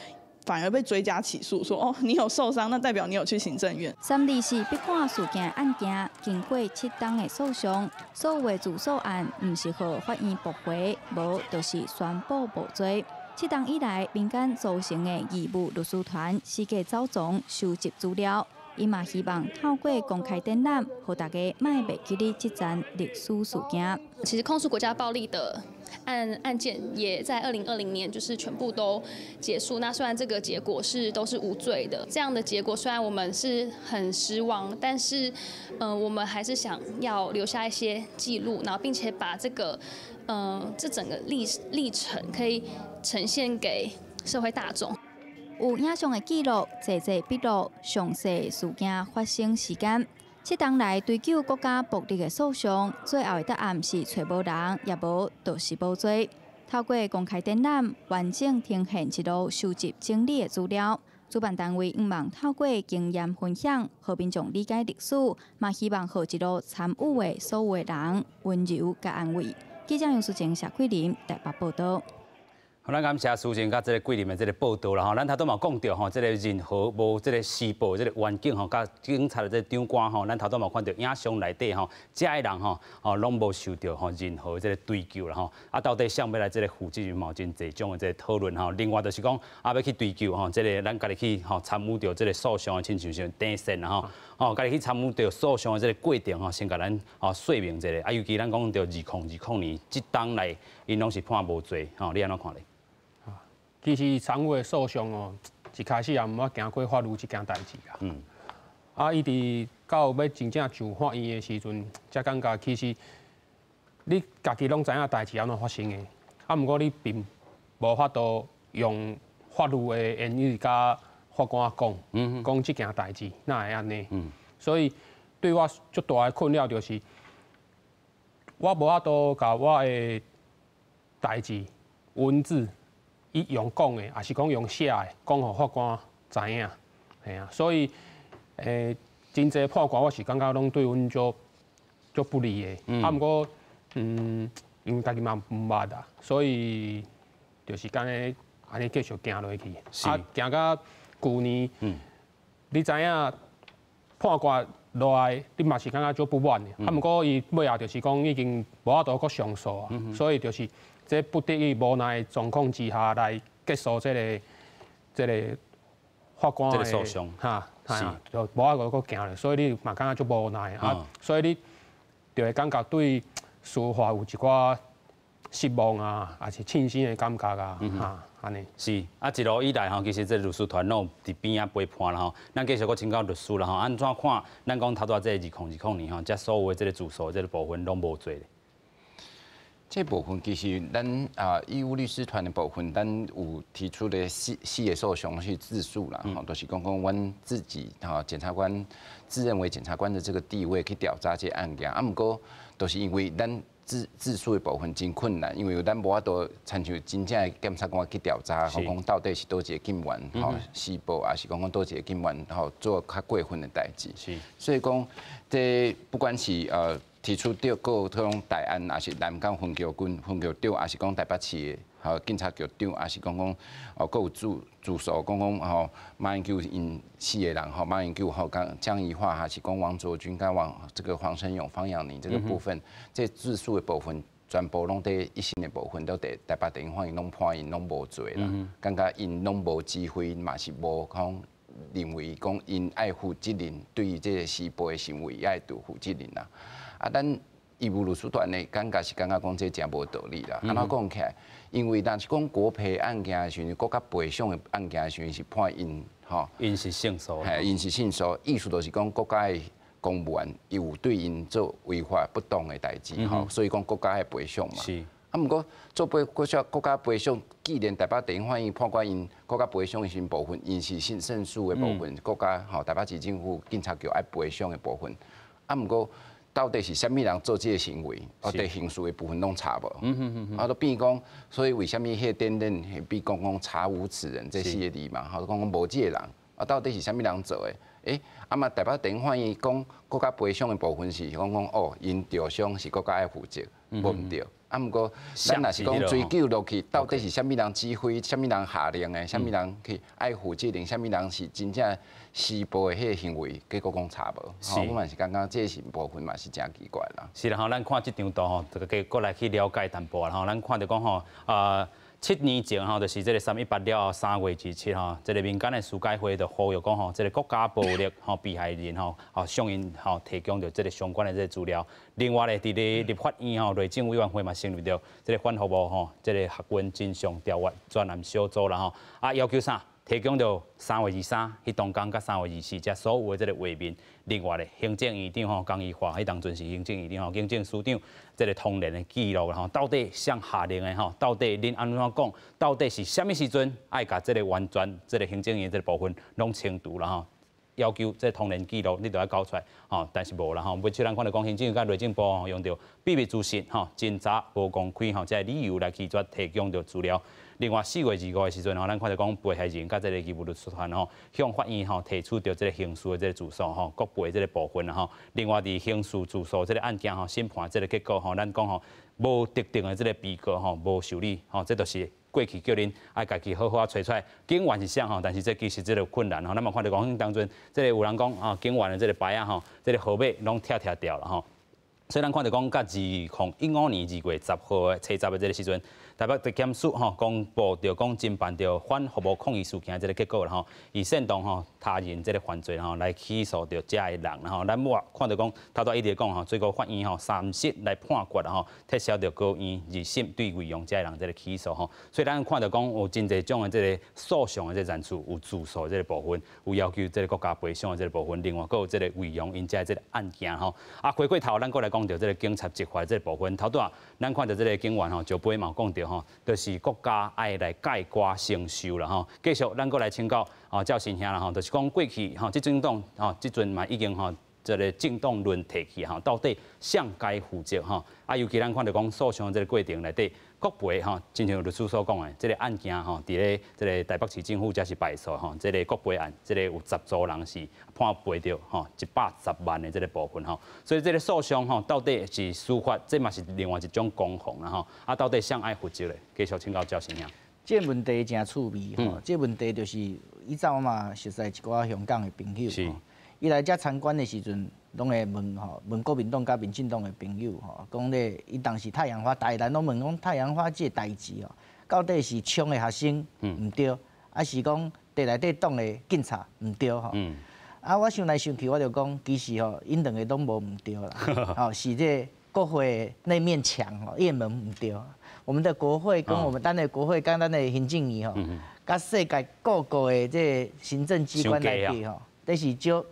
反而被追加起訴，說哦，你有受傷，那代表你有去行政院。324逼趕事件案件經過7冬的訴訟，所有的自訴案毋是予法院駁回，無就是宣布無罪。7冬以來，民間組成的義務律師團四界走傱收集資料。伊嘛希望透過公開展覽，予大家莫袂記得這樁歷史事件。其實控訴國家暴力的案件也在2020年就是全部都結束。那雖然這個結果是都是無罪的，這樣的結果雖然我們是很失望，但是，我們還是想要留下一些記錄，然後並且把這個，這整個歷程可以呈現給社會大眾。有影像的記錄，濟濟筆錄，詳細事件發生時間。7冬來追究國家暴力的訴訟，最後的答案是揣無人，也無就是無罪。透過公開展覽，完整呈現一路收集整理的資料。主辦單位向望透過經驗分享，予民眾理解歷史，嘛希望予一路參與的所有的人溫柔佮安慰。記者楊淑靜、謝桂林台北報道。好，咱感謝蘇靜佮這個桂林的這個報道啦吼，咱頭拄嘛講著吼，這個任何無這個施暴這個員警吼，佮警察的這個長官吼，咱頭拄嘛看著影像內底吼，這个人吼，哦，攏無受著吼任何這個追究啦吼。啊，到底誰欲來這個負責任嘛？有真濟種的這個討論吼。另外就是講，啊，欲去追究吼，這個咱家己去吼參與著這個訴訟的，親像像鄭線啦吼，哦，家己去參與著訴訟的這個過程吼，先共咱吼說明一下。啊，尤其咱講著2020年這冬來，𪜶攏是判無罪吼，你按怎看咧？其實參與的訴訟哦，一開始也毋捌行過法律這件代誌啦。啊，一直到欲真正上法院的時陣，才感覺其實你家己攏知影代誌按怎發生的，啊，毋過你並無法度用法律的言語佮法官講，講這件代誌哪會按呢？所以對我足大的困擾就是，我無法度共我的代誌文字。伊用講的，抑是講用寫的，講予法官知影，嘿啊，所以真濟判決我是感覺攏對阮足足不利的，啊，毋過因為家己嘛毋捌啊，所以就是按呢按呢繼續行落去，啊，行到舊年，你知影判決落來，你嘛是感覺足不滿的，啊，毋過伊尾後就是講已經無法度閣上訴啊，所以就是。這不得已無奈狀況之下來結束這個法官的訴訟，哈，是就無法度閣行了，所以你嘛感覺足無奈啊，所以你就會感覺對司法有一寡失望啊，抑是慶幸的感覺啊，哈，按呢。是啊，一路以來吼，其實這律師團攏有佇邊仔陪伴啦吼。咱繼續閣請教律師啦吼，按怎看？咱講頭拄仔這個2020年吼，這所有的這個自訴這個部分攏無罪。這部分其實咱啊義務律師團的部分，咱有提出的四四個訴訟去自訴啦，吼，都是講講阮自己吼檢察官自認為檢察官的這個地位去調查這個案件，啊，毋過都是因為咱自訴的部分真困難，因為咱無法度親像真正的檢察官去調查，吼講到底是佗一個警員吼施暴，抑是講講佗一個警員吼做較過分的代誌。所以講這不管是提出著閣講大安，抑是南港分局軍分局長，抑是講台北市的吼警察局長，抑是講講哦，閣有自訴講講吼馬英九𪜶四個人吼，馬英九吼講江宜樺，還是講王卓君佮王這個黃申勇、方養寧這個部分，這自訴的部分全部攏佇一審的部分都佇台北地方法院攏判𪜶攏無罪啦，感覺𪜶攏無指揮，嘛是無講認為講𪜶愛負責任，對於這個施暴的行為愛著負責任啦。啊，咱義務律師團的感覺是感覺講這誠無道理啦。按怎講起來？因為若是講國賠案件的時陣，國家賠償的案件的時陣是判𪜶吼，𪜶是勝訴，嘿，𪜶是勝訴，意思就是講國家的公務員有對𪜶做違法不當的代誌吼，所以講國家愛賠償嘛。啊，毋過做賠國家國家賠償，既然台北地方法院判決𪜶國家賠償的時部分，𪜶是勝訴的部分，國家吼台北市政府警察局愛賠償的部分，啊，毋過。到底是啥物人做這個行為？哦，佇刑事的部分攏查無，啊，都變講，所以為啥物彼個展覽會變講講查無此人這四個字嘛？吼，講講無這個人，啊，到底是啥物人做的？欸，啊嘛，台北地方法院講國家賠償的部分是講講哦，𪜶著傷是國家愛負責，無毋對。啊，毋過咱若是講追究落去，到底是啥物人指揮，啥物人下令的，啥物人去愛負責任，啥物人是真正施暴的彼個行為，結果講查無。我嘛是感覺這是部分嘛是誠奇怪啦。是啦吼，咱看這張圖吼，這個過來去了解淡薄啦吼。咱看著講吼，7年前吼，就是這個318了後3月27吼，這個民間的司改會就呼籲講吼，這個國家暴力吼被害人吼，吼向𪜶吼提供著這個相關的這個資料。另外咧，佇咧立法院吼，內政委員會嘛成立著這個反服務吼，這個學運真相調閱專案小組啦吼，啊要求啥？提供著3月23彼當工佮3月24這所有的這個畫面。另外咧，行政院長吼江宜樺，彼當陣是行政院長吼，警政司長這個通聯的記錄吼，到底誰下令的吼？到底恁按怎講？到底是啥物時陣愛共這個完全這個行政院這個部分攏清除啦吼？要求這通聯記錄你都愛交出來，吼，但是無啦吼，尾喙咱看著講行政院佮內政部吼用著秘密資訊吼偵查無公開吼，這个理由來拒絕提供著資料。另外4月25的時陣吼，咱看著講被害人佮這个義務律師團吼向法院吼提出著這个刑事的這个自訴吼，國賠這个部分吼。另外佇刑事自訴這个案件吼審判這个結果吼，咱講吼無特定的這个被告吼無受理吼，這就是過去叫恁愛家己好好仔揣出來警員是啥吼，但是這其實這个困難吼。咱嘛看著講當陣這个有人講啊，警員的這个牌仔吼，這个號碼攏拆拆掉了吼。所以咱看著講，佮2015年2月10號的初十的這个時陣，台北地檢署吼公布著講偵辦著反服務抗議事件這个結果啦吼，以煽動吼他人這个犯罪吼來起訴著這个人吼。咱嘛看著講，頭拄一直講吼，最高法院吼三席來判決吼，撤銷著高院二審對魏用這个人這个起訴吼。所以咱看著講有真濟種的這个訴訟的這個層次，有自訴這个部分，有要求這个國家賠償的這个部分，另外閣有這个魏用𪜶這個案件吼。啊，回過頭咱閣來講著這个警察執法這个部分，頭拄仔咱看著這个警員吼，石飛嘛有講著吼，就是國家愛來概括承受啦吼。繼續咱閣來請教哦，趙新兄啦吼，就是講過去吼，執政黨吼，這陣嘛已經吼，這个政黨輪替去吼，到底誰該負責吼？啊，尤其咱看著講訴訟這个過程內底，國賠吼，親像律師所講的，這个案件吼，佇咧這个台北市政府才是敗訴吼，這个國賠案，這个有10組人是判賠著吼110萬的這个部分吼，所以這个訴訟吼，到底是司法，這嘛是另外一種攻防啦吼。啊，到底誰愛負責咧？繼續請教趙先生。這个問題誠趣味吼，這个問題就是以前我嘛熟似一寡香港的朋友，伊來遮參觀的時陣，攏會問吼，問國民黨佮民進黨的朋友吼，講咧，伊當時太陽花，逐个人攏問講太陽花這个代誌吼，到底是衝的學生毋對，還是講佇內底擋的警察毋對吼？啊，我想來想去，我就講，其實吼，𪜶兩个攏無毋對啦，吼，是這國會那面牆吼，伊的門毋對。我們的國會跟我們咱的國會佮咱的行政院吼，佮世界各國的這个行政機關來比吼，這是足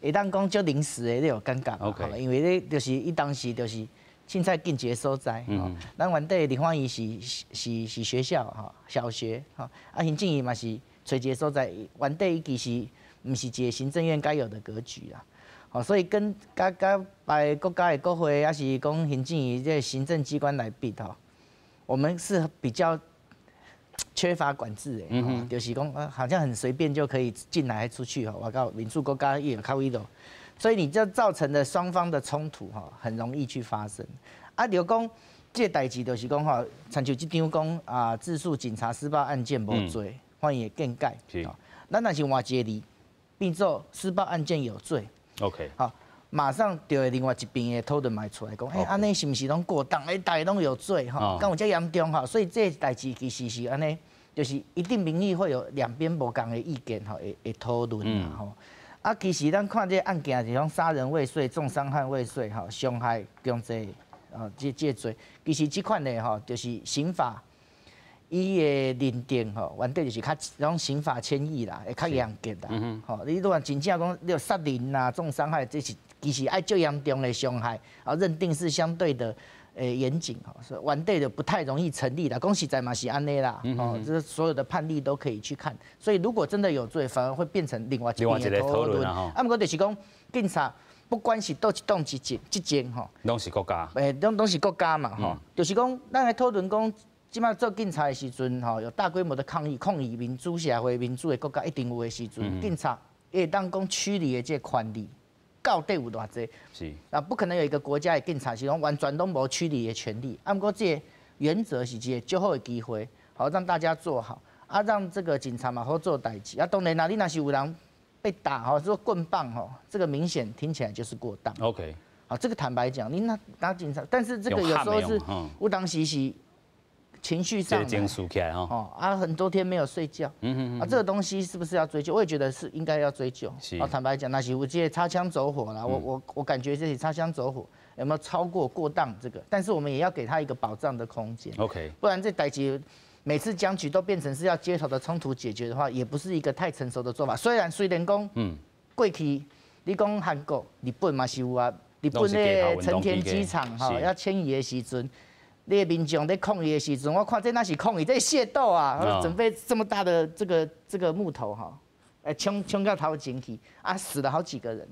會當講足臨時的這種感覺，因為你就是伊當時就是凊彩建一个所在，吼，咱原底立法院是學校吼，小學吼，啊行政院嘛是揣一个所在，原底伊其實毋是一个行政院該有的格局啦，吼，所以跟佮佮別國家的國會，抑是講行政院這个行政機關來比吼，我們是比較缺乏管制的，就是講好像很隨便就可以進來出去吼，我靠，民主國家也靠一種，所以你就造成了雙方的衝突吼，很容易去發生。啊，就講這個代誌就是講吼，親像這張講啊，自訴警察施暴案件無罪，法院的見解。咱若是換一個字，變做施暴案件有罪。 好，馬上就會另外一邊的討論嘛出來講，欸，按呢是毋是攏過當？欸，逐家攏有罪吼，敢有遮嚴重吼？所以這個代誌其實是按呢，就是一定民意會有兩邊無仝的意見吼，會討論啦吼。啊，其實咱看這個案件是講殺人未遂、重傷害未遂、吼傷害強制啊，這罪，其實這款的吼，就是刑法伊的認定吼，原底就是較種刑法謙抑啦，會較嚴格啦。吼，你如果真正講你有殺人啦、重傷害，這是其實愛足嚴重的傷害，啊，認定是相對的嚴謹吼，所以原底就不太容易成立啦。講實在嘛是按呢啦，哦，這所有的判例都可以去看。所以如果真的有罪，反而會變成另外一邊的討論。啊，毋過就是講警察不管是佗一黨執政執政吼，攏是國家。欸，攏是國家嘛吼，就是講咱來討論講，這擺做警察的時陣吼，有大規模的抗議，抗議民主社會、民主的國家一定有的時陣，警察會當講處理的這個權力到底有偌濟？啊，不可能有一個國家的警察是講完全攏無處理的權力。啊，毋過這個原則是一個足好的機會，好讓大家做好，啊，讓這個警察嘛好做代誌。啊，當然啦，你若是有人被打吼，說棍棒吼，這個明顯聽起來就是過當。 好，這個坦白講，你那打警察，但是這個有時候是，有當時是情緒上，情緒起來哦，啊，很多天沒有睡覺，啊，這個東西是不是要追究？我也覺得是應該要追究。啊，坦白講，那是有這個擦槍走火啦，我感覺這是擦槍走火，有沒有超過過當這個？但是我們也要給他一個保障的空間。 不然這代誌每次僵局都變成是要街頭的衝突解決的話，也不是一個太成熟的做法。雖然講，過去你講韓國、日本嘛是有啊，日本的成田機場吼要遷移的時陣，你的民眾咧抗議的時陣，我看這哪是抗議，這是械鬥啊！準備這麼大的這個木頭哈，衝衝到頭前去，啊死了好幾個人。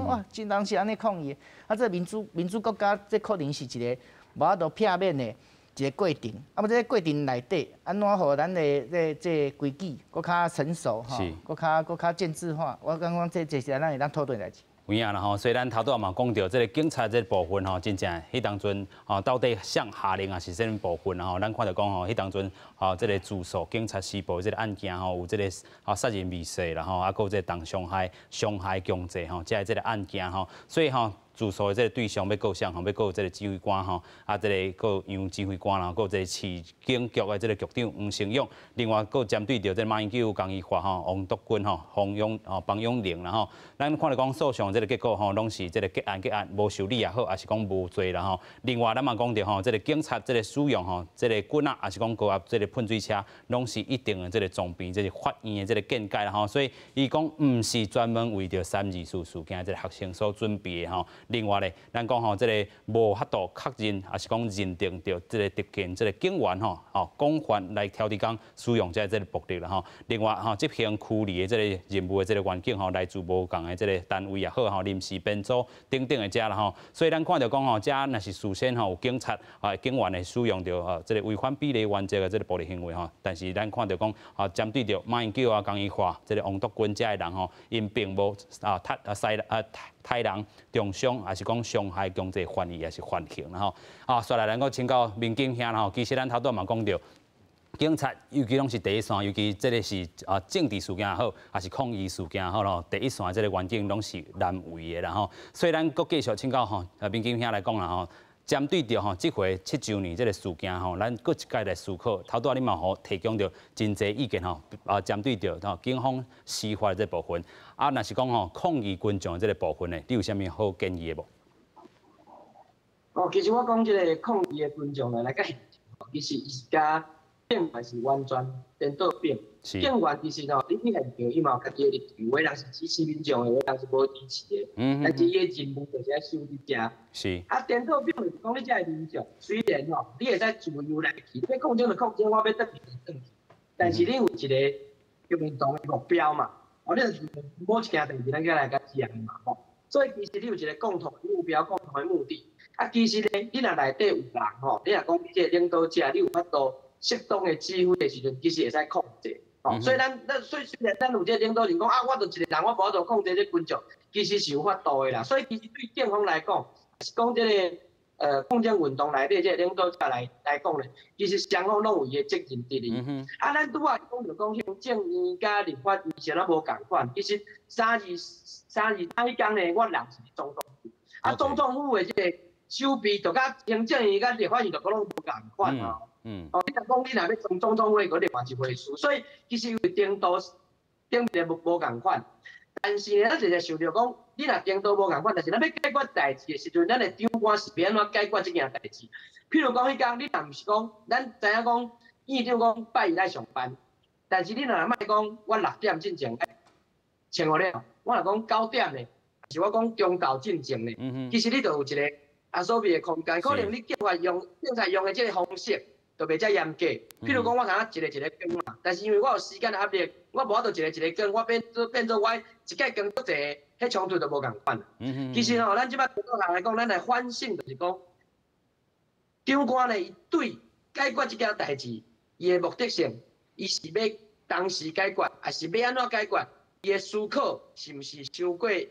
哇，真當時按呢抗議，啊，這民主國家，這可能是一個無法度避免的一個過程。啊，無這個過程內底，按怎予咱的這規矩閣較成熟吼，閣較建制化？我感覺這是咱會當討論的代誌。有影啦吼，所以咱頭拄仔嘛講著，這個警察這個部分吼，真正彼當陣吼，到底誰下令抑是啥物部分吼，咱看著講吼，彼當陣吼，這個自訴警察施暴這個案件吼，有這個吼殺人未遂啦吼，啊，閣有這個重傷害、傷害強制吼，這個這個案件吼，所以吼，自訴的這個對象欲告誰吼？欲告這個指揮官吼，啊，這個告楊指揮官啦，閣有這個市警局的這個局長黃成勇，另外閣針對著這個馬英九、江宜樺吼、王篤君吼、方永吼、方永寧啦吼，咱看著講訴訟這個結果吼，攏是這個結案結案無受理也好，抑是講無罪啦吼。另外咱嘛講著吼，這個警察這個使用吼，這個棍仔，抑是講高壓這個噴水車，攏是一定的這個裝備，這是法院的這個見解啦吼。所以伊講毋是專門為著324事件這個學生所準備的吼。另外咧，咱講吼，這個無法度確認，抑是講認定著這個執勤這個警員吼，吼廣泛來挑佇講使用這個暴力啦吼。另外吼，執行驅離的這個任務的這個員警吼，來自無仝的這個單位也好吼，臨時編組等等的這啦吼。所以咱看著講吼，這若是事先吼有警察啊警員會使用著啊這個違反比例原則的這個暴力行為吼，但是咱看著講啊，針對著馬英九啊、江宜樺這個王篤君這的人吼，𪜶並無啊殺啊殺啊殺人重傷，抑是講傷害強制犯意，抑是犯行啦吼。啊，紲來咱閣請教明景兄啦吼，其實咱頭拄嘛講著，警察尤其攏是第一線，尤其這個是啊政治事件也好，抑是抗議事件也好咯，第一線這個員警攏是難為的啦吼。所以咱閣繼續請教吼，明景兄來講啦吼。針對著吼，這回7週年這個事件吼，咱閣一擺來思考。頭拄仔你嘛予提供著真濟意見吼，啊，針對著吼警方司法這部分，啊，若是講吼抗議群眾這個部分呢，你有啥物好建議的無？哦，其實我講這個抗議的群眾來來佮其實伊是佮警員是完全顛倒反。警員其實吼，你去現場伊嘛有家己的立場，有的人是支持民眾的，有的人是無支持的。但是伊的任務就是愛守佇遮。啊，顛倒反就是講你這个民眾，雖然吼，你會使自由來去，欲抗爭就抗爭，我欲轉去就轉去。但是你有一個共同的目標嘛？哦，你就是某一件代誌，咱才來共講嘛，吼。所以其實你有一個共同的目標、共同的目的。啊，其實呢，你若內底有人吼，你若講你這個領導者，你有法度適當的指揮的時陣，其實會使控制。哦，所以咱所以雖然咱有這個領導人講啊，我就一個人，我無法度控制這群眾，其實是有法度的啦。所以其實對警方來講，是講這個抗爭運動內底這個領導者來講咧，其實雙方攏有伊的責任佇咧。啊，咱拄仔講著講行政院佮立法院是按怎無仝款，其實3月3、3、2彼工呢，我人是佇總統府，啊，總統府的這個守備就佮行政院佮立法院就閣攏無仝款啊。哦，你若講你若欲裝總統府，閣另外一回事。所以其實有程度頂面無仝款，但是呢，咱就想著講，你若程度無仝款，但是咱欲解決代誌的時陣，咱的長官是欲按怎解決這件代誌？譬如講，彼工你若毋是講，咱知影講院長講拜一來上班，但是你若莫講我6點進前穿好了，我若講9點呢，是我講中晝進前呢，其實你就有一個啊所謂的空間，可能你警察用的這個方式就袂遮嚴格。譬如講，我通一個一個關嘛，但是因為我有時間的壓力，我無法度一個一個關，我變做我一擺關足濟，彼衝突就無仝款。其實吼，咱這擺對人來講，咱來反省就是講，長官呢，伊對解決這件代誌，伊的目的性，伊是欲當時解決，抑是欲按怎解決？伊的思考是毋是傷過嚴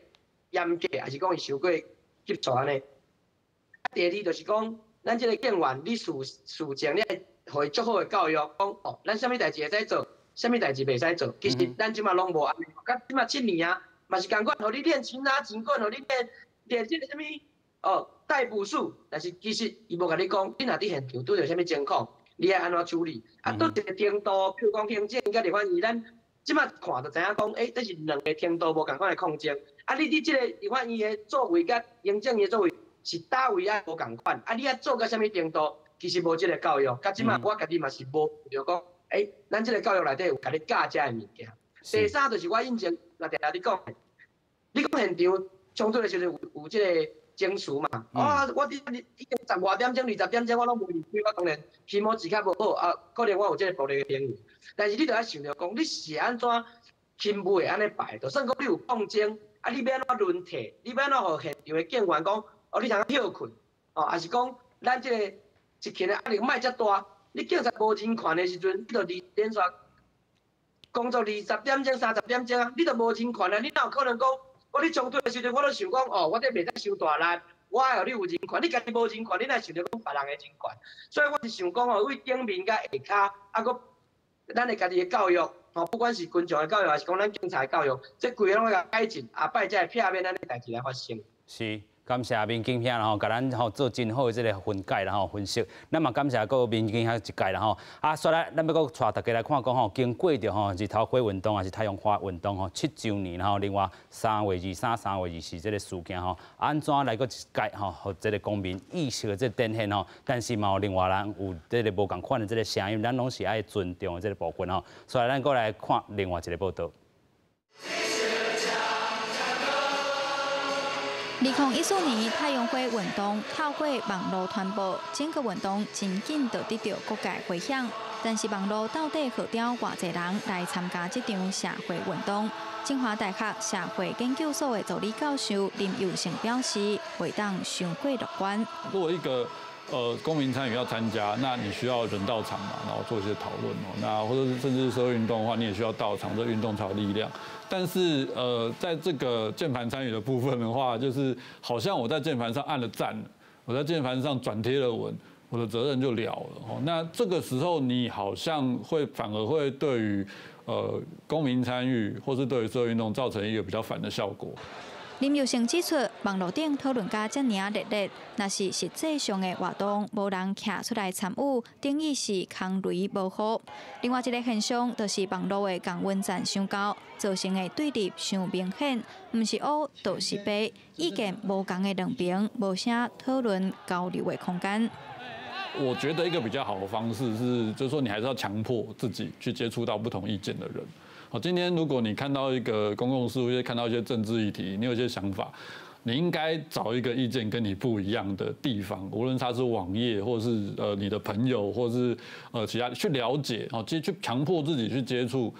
格，抑是講伊傷過急促按呢？第二就是講，咱這個警員，你事前你愛予伊足好的教育，講哦，咱啥物代誌會使做，啥物代誌袂使做。其實咱這擺攏無按呢，佮這擺7年啊，嘛是仝款，予你練擒拿警棍，予你練練這個啥物哦逮捕術，但是其實伊無共你講，你若佇現場拄著啥物情況，你愛按怎處理？啊，佗一個程度，譬如講行政佮立法院，咱這擺看就知影講，欸，這是兩個程度無仝款的抗爭。啊，你佇這個立法院的作為佮行政院的作為是佗位愛無仝款？啊，你愛做到啥物程度？其實無這個教育，到這擺我家己嘛是無著講，欸，咱這個教育內底有共你教這个物件。第三就是我以前也定定咧講，你講現場衝突的時陣有這個情緒嘛？啊，我佇已經十外點鐘、20點鐘我攏無離開，我當然気持ち較無好啊，可能我有這個暴力的行為。但是你著愛想著講，你是按怎轻微的按呢排，就算讲你有抗争，啊，你欲按怎轮替？你欲按怎予现场的警员讲，哦，你通歇睏，哦，抑是讲咱这个执勤的压力莫遮大？你警察无人权的时阵，你就连续工作20点钟、30点钟啊，你就无人权啊！你哪有可能讲，我咧冲突的时阵，我都想讲，哦，我这袂使伤大力，我爱予你有人权，你家己无人权，你哪会想著讲别人的人权？所以我是想讲哦，对顶面佮下跤，啊，阁咱的家己的教育，吼，不管是群众的教育，抑是讲咱警察的教育，这规个拢爱改进，后摆才会避免按呢代志来发生。是。感谢民警兄啦吼，共咱吼做真好的这个分解啦吼分析。咱嘛感谢阁民警兄一届啦吼。啊，煞来咱欲阁带大家来看讲吼，经过著吼日头花运动抑是太阳花运动吼7周年吼，另外3月23、3月24这个事件吼，按怎来阁一届吼，予这个公民意识的这个展现吼。但是嘛有另外人有这个无仝款的这个声音，咱拢是爱尊重的这个部分吼。所以咱阁来看另外一个报道。2014年太阳花运动透过网路传播，整个运动真紧就得到各界回响。但是网路到底号召偌济人来参加这场社会运动？清华大学社会研究所的助理教授林佑成表示，袂当伤过乐观。如果一个公民参与要参加，那你需要人到场嘛，然后做一些讨论哦。那或者是甚至社会运动的话，你也需要到场，这运动才有力量。但是在这个键盘参与的部分的话，就是好像我在键盘上按了赞，我在键盘上转贴了文，我的责任就了了哦。那这个时候你好像会反而会对于公民参与或是对于社会运动造成一个比较反的效果。林佑成指出，网路顶讨论甲遮尔热烈，若是实际上的活动无人徛出来参与，等于是空雷无雨。另外一个现象，就是网路的共温层伤高，造成的对立伤明显，毋是乌就是白，意见无仝的两边，无啥讨论交流的空间。我觉得一个比较好的方式是，就是说你还是要强迫自己去接触到不同意见的人。好，今天如果你看到一个公共事务，看到一些政治议题，你有一些想法，你应该找一个意见跟你不一样的地方，无论他是网页，或是你的朋友，或是其他去了解，哦，去强迫自己去接触，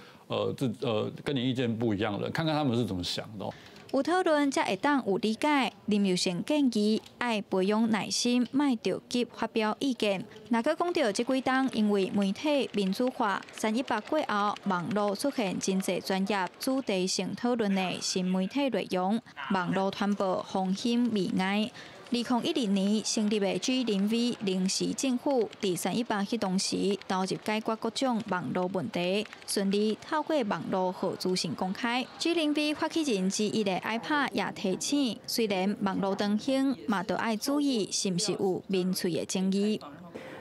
跟你意见不一样的人，看看他们是怎么想的。有讨论才会当有理解。林佑成建议爱培养耐心，莫著急发表意见。若阁讲著这几冬，因为媒体民主化，318过后，网路出现真济专业主题性讨论的新媒体内容，网路传播方兴未艾。2012年成立的 G0V 临时政府，伫318彼当时投入解决各种网路问题，顺利透过网路予资讯公开。G0V 发起人之一的 iPad 也提醒，虽然网路当兴，嘛著爱注意是毋是有民粹的争议。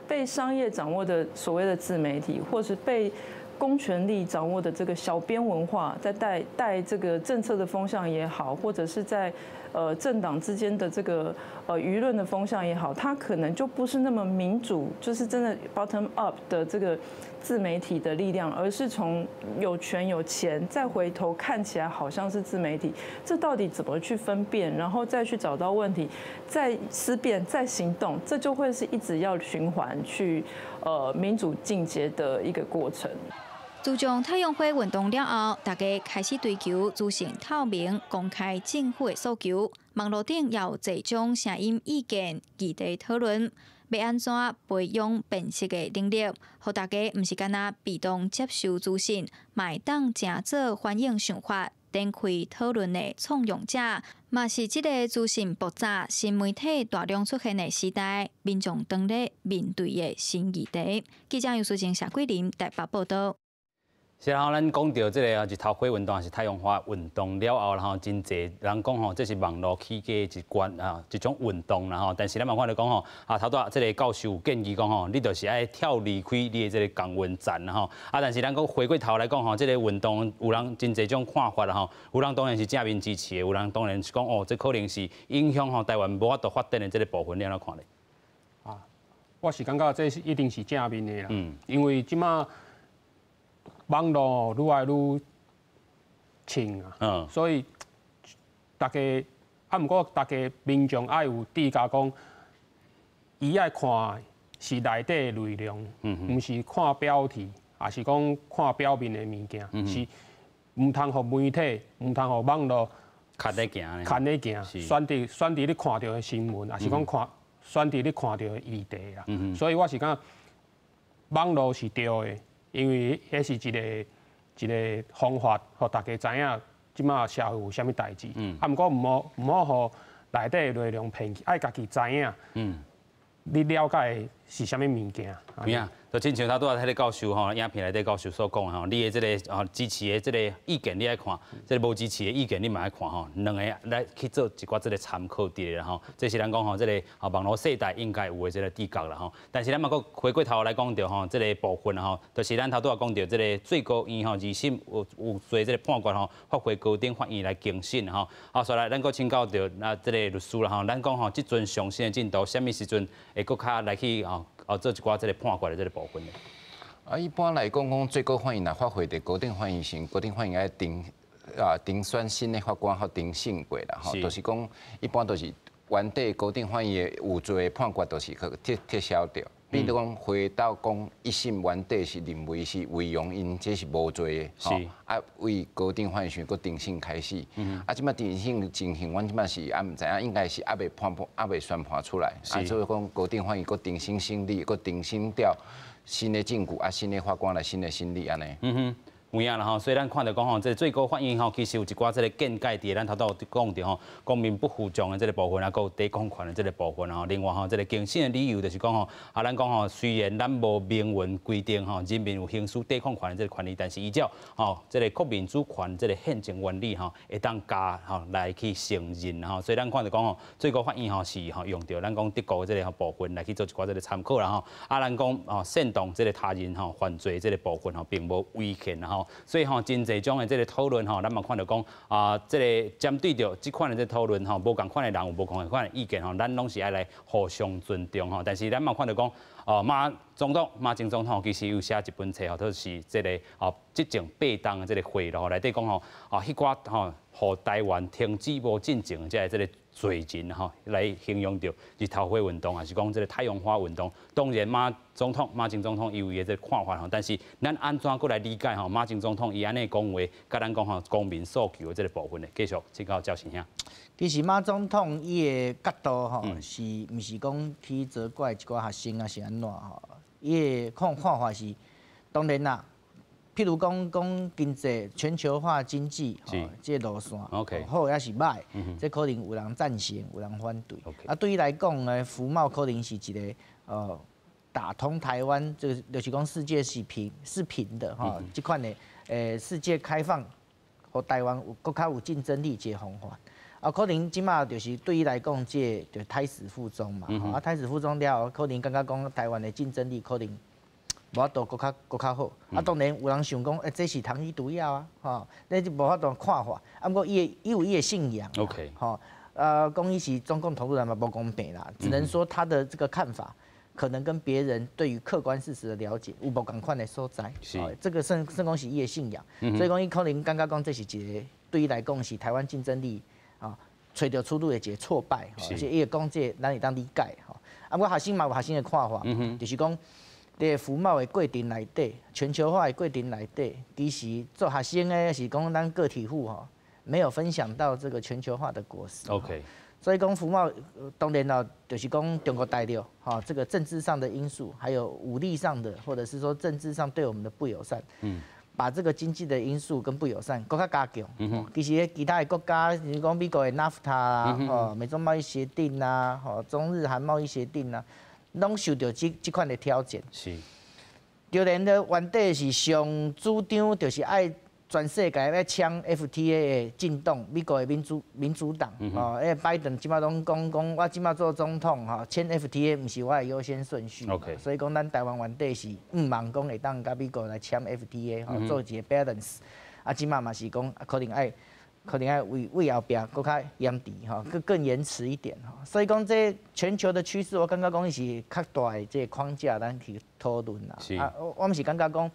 被商业掌握的所谓的自媒体，或是被公权力掌握的这个小编文化，在带带这个政策的风向也好，或者是在政党之间的这个舆论的风向也好，它可能就不是那么民主，就是真的 bottom up 的这个自媒体的力量，而是从有权有钱再回头看起来好像是自媒体，这到底怎么去分辨，然后再去找到问题，再思辨，再行动，这就会是一直要循环去民主进阶的一个过程。自从太阳花运动了后，大家开始追求资讯透明、公开政府的诉求。网路顶也有济种声音、意见、议题讨论，欲按怎培养辨识的能力，予大家毋是干焦被动接受资讯，嘛会当成做反映想法、展开讨论的创用者，嘛是这个资讯爆炸、新媒体大量出现的时代，民众当咧面对的新议题。记者杨淑静、谢桂林台北报道。是啊，咱讲著这个日头花运动，抑是太阳花运动了后，然后真济人讲吼，这是网路起家一关啊，一种运动啦吼。但是咱嘛看著讲吼，啊，头拄仔这个教授有建议讲吼，你就是爱跳离开你的这个共温层啦吼。啊，但是咱阁回过头来讲吼，这个运动有人真济种看法啦吼，有人当然是正面支持的，有人当然是讲哦，这可能是影响吼台湾无法度发展的这个部分，你按怎看咧？啊，我是感觉这是一定是正面的啦，因为这马网路愈来愈兴啊，所以大家啊，毋过大家民众爱有自觉讲，伊爱看是内底的内容，毋是看标题，抑是讲看表面的物件，是毋通予媒體，毋通予網路牽咧行，牽咧行，選擇你看著的新聞，抑是講看選擇你看著的議題啦。所以我是感覺網路是對的，因為彼是一个一个方法，予大家知影這馬社會有啥物代誌。啊，毋過毋好予內底的內容騙去，愛家己知影。你了解的是啥物物件？有影，就親像頭拄仔彼个教授吼，影片內底教授所講的吼，你的這个支持的這个意見你愛看，這个無支持的意見你嘛愛看吼，兩个來去做一寡這个參考佇咧吼，這是咱講吼，這个網路世代應該有的這个自覺啦吼。但是咱嘛閣回過頭來講著吼，這个部分吼，就是咱頭拄仔講著這个最高院吼，二審有罪這个判決吼，發回高等法院來更審吼。好，所來咱閣請教著那這个律師啦吼，咱講吼，這陣上新的進度，啥物時陣會閣較來去吼做一寡這个判決的這个部分呢？啊，一般來講，講最高法院若發回佇高等法院時，高等法院愛重選新的法官予重審過啦，吼，就是講一般都是原底高等法院的有罪的判決，就是去撤銷掉。變做講回到講一審原底是認為是違容𪜶這是無罪的，啊，為高等法院想閣重審開始，啊，這擺重審情形，阮這擺是猶毋知影，應該是猶未判判，猶未宣判出來，啊，所以講高等法院閣重新審理，閣重新調新的證據，啊，新的法官來新的審理按呢。有影啦吼，所以咱看著講吼，這个最高法院吼，其實有一寡這个見解佇咱頭拄有講著吼，公民不服眾的這个部分啊，閣有抵抗權的這个部分吼。另外吼，這个更審的理由就是講吼，啊，咱講吼，雖然咱無明文規定吼，人民有行使抵抗權的這个權利，但是依照吼這个國民主權這个憲政原理吼，會當加吼來去承認吼。所以咱看著講吼，最高法院吼是吼用著咱講德國這个部分來去做一寡這个參考啦吼。啊，咱講吼煽動這个他人吼犯罪這个部分吼，並無違憲啦吼。所以吼，真濟種的這个討論吼，咱嘛看著講啊，這个針對著這款的這個討論吼，無仝款的人有無仝款的意見吼，咱攏是愛來互相尊重吼。但是咱嘛看著講，哦，馬總統馬前總統其實有寫一本冊吼，就是這个執政八冬的這个回憶錄內底講吼，啊，彼寡吼，予台灣停止無進前這个這个罪人吼，來形容著日頭花運動，抑是講這个太陽花運動。當然馬總統馬前總統伊有伊的這个看法吼，但是咱按怎閣來理解吼馬前總統伊按呢講話，佮咱講吼公民訴求的這个部分呢？繼續請教趙先生。其實馬總統伊的角度吼，是毋是講去責怪一寡學生啊是按怎吼？伊的看法是，當然啦。譬如講講經濟全球化經濟，吼，這个路線好抑是䆀，這可能有人贊成，有人反對。啊，對伊來講呢，服貿可能是一个打通台灣，這个就是講世界是平是平的吼，這款的世界開放，予台灣有閣較有競爭力一个方法。啊，可能這馬就是對伊來講，這个就胎死腹中嘛。啊，胎死腹中了後，可能感覺講台灣的競爭力可能無法度閣較好。啊，當然有人想講，欸，這是糖衣毒藥啊，吼，你就無法度看法。啊，毋過伊有伊的信仰。 吼，講伊是中共同路人嘛，無公平啦。只能說他的這個看法，可能跟別人對於客觀事實的了解有無仝款的所在。這個算講是伊的信仰。所以講伊可能感覺講這是一個對伊來講是台灣競爭力啊，揣著出路的一個挫敗。而且伊會講這個咱會當理解。吼，啊，毋過學生嘛有學生的看法，就是講。佇服貿的過程內底，全球化的過程內底，其實做學生的是講咱個體戶吼，沒有分享到這個全球化的果實。 所以講服貿當然咯，就是講中國大陸吼，這個政治上的因素，還有武力上的，或者是說政治上對我們的不友善，把這個經濟的因素跟不友善閣較加強。其實其他的國家，比如講美國的 NAFTA 啊，吼，美中貿易協定啊，吼，中日韓貿易協定啊。攏受著這款的挑戰。就連咧原底是上主張，就是愛全世界欲簽 FTA 的進黨，美國的民主黨，哦，彼拜登這馬攏講講，我這馬做總統吼，簽 FTA 毋是我的優先順序。 所以講，咱台灣原底是毋茫講會當佮美國來簽 FTA，吼，做一个 balance。啊，這馬嘛是講，可能愛為後壁閣較延遲吼，閣更延遲一點吼。所以講這全球的趨勢，我感覺講是較大的這个框架，咱去討論啦。啊，我毋是感覺講，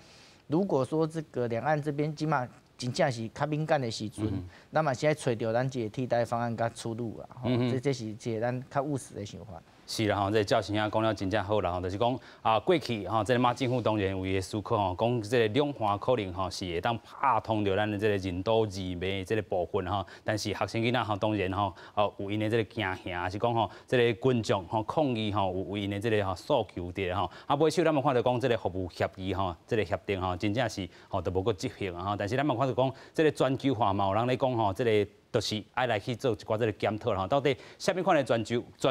如果說這個兩岸這邊這馬真正是較敏感的時陣，咱嘛是愛揣著咱一个替代方案佮出路啊。這是一個咱較務實的想法。是啦吼，這個趙先生講了真正好啦吼，就是講啊，過去吼，這個馬政府當然為思考吼，講這個兩岸可能吼是會當拍通著咱的這個任督二脈這個部分吼，但是學生囡仔吼當然吼，哦有𪜶的這個驚嚇，是講吼這個群眾吼抗議吼有𪜶的這個吼訴求佇吼，啊尾首咱嘛看著講這個服務協議吼，這個協定吼真正是吼都無閣執行啊吼，但是咱嘛看著講這個全球化嘛有人咧講吼，這個。就是愛來去做一寡這個檢討啦吼，到底啥物款的全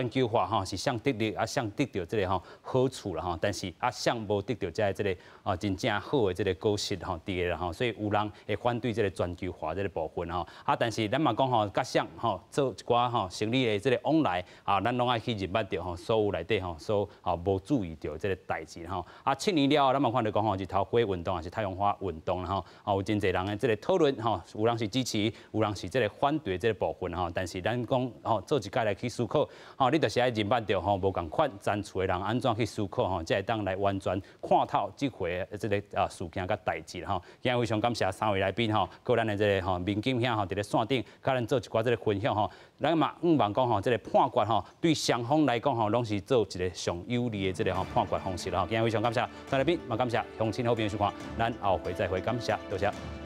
球化吼是啥得利啊，啥得著這個吼好處啦吼，但是啊啥無得著這個啊真正好的這個果實吼佇個啦吼，所以有人會反對這個全球化這個部分吼，啊但是咱嘛講吼，佮啥吼做一寡吼生理的這個往來啊，咱攏愛去認捌著吼，所有內底吼所吼無注意著這個代誌吼，啊7年了後，咱嘛看著講吼，日頭花運動抑是太陽花運動吼，啊有真濟人的這個討論吼，有人是支持，有人是這個反對這個部分吼，但是咱講吼做一擺來去思考吼，你就是愛認捌著吼，無仝款層次的人按怎去思考吼，才會當來完全看透這回這個啊事件佮代誌吼。今日非常感謝三位來賓吼，閣咱的這個吼民警兄吼，佇咧線頂，佮咱做一寡這個分享吼。咱嘛向望講吼，這個判決吼，對雙方來講吼，攏是做一個上有利的這個吼判決方式吼。今日非常感謝三來賓，嘛感謝鄉親好朋友收看，咱後回再會，感謝，多謝。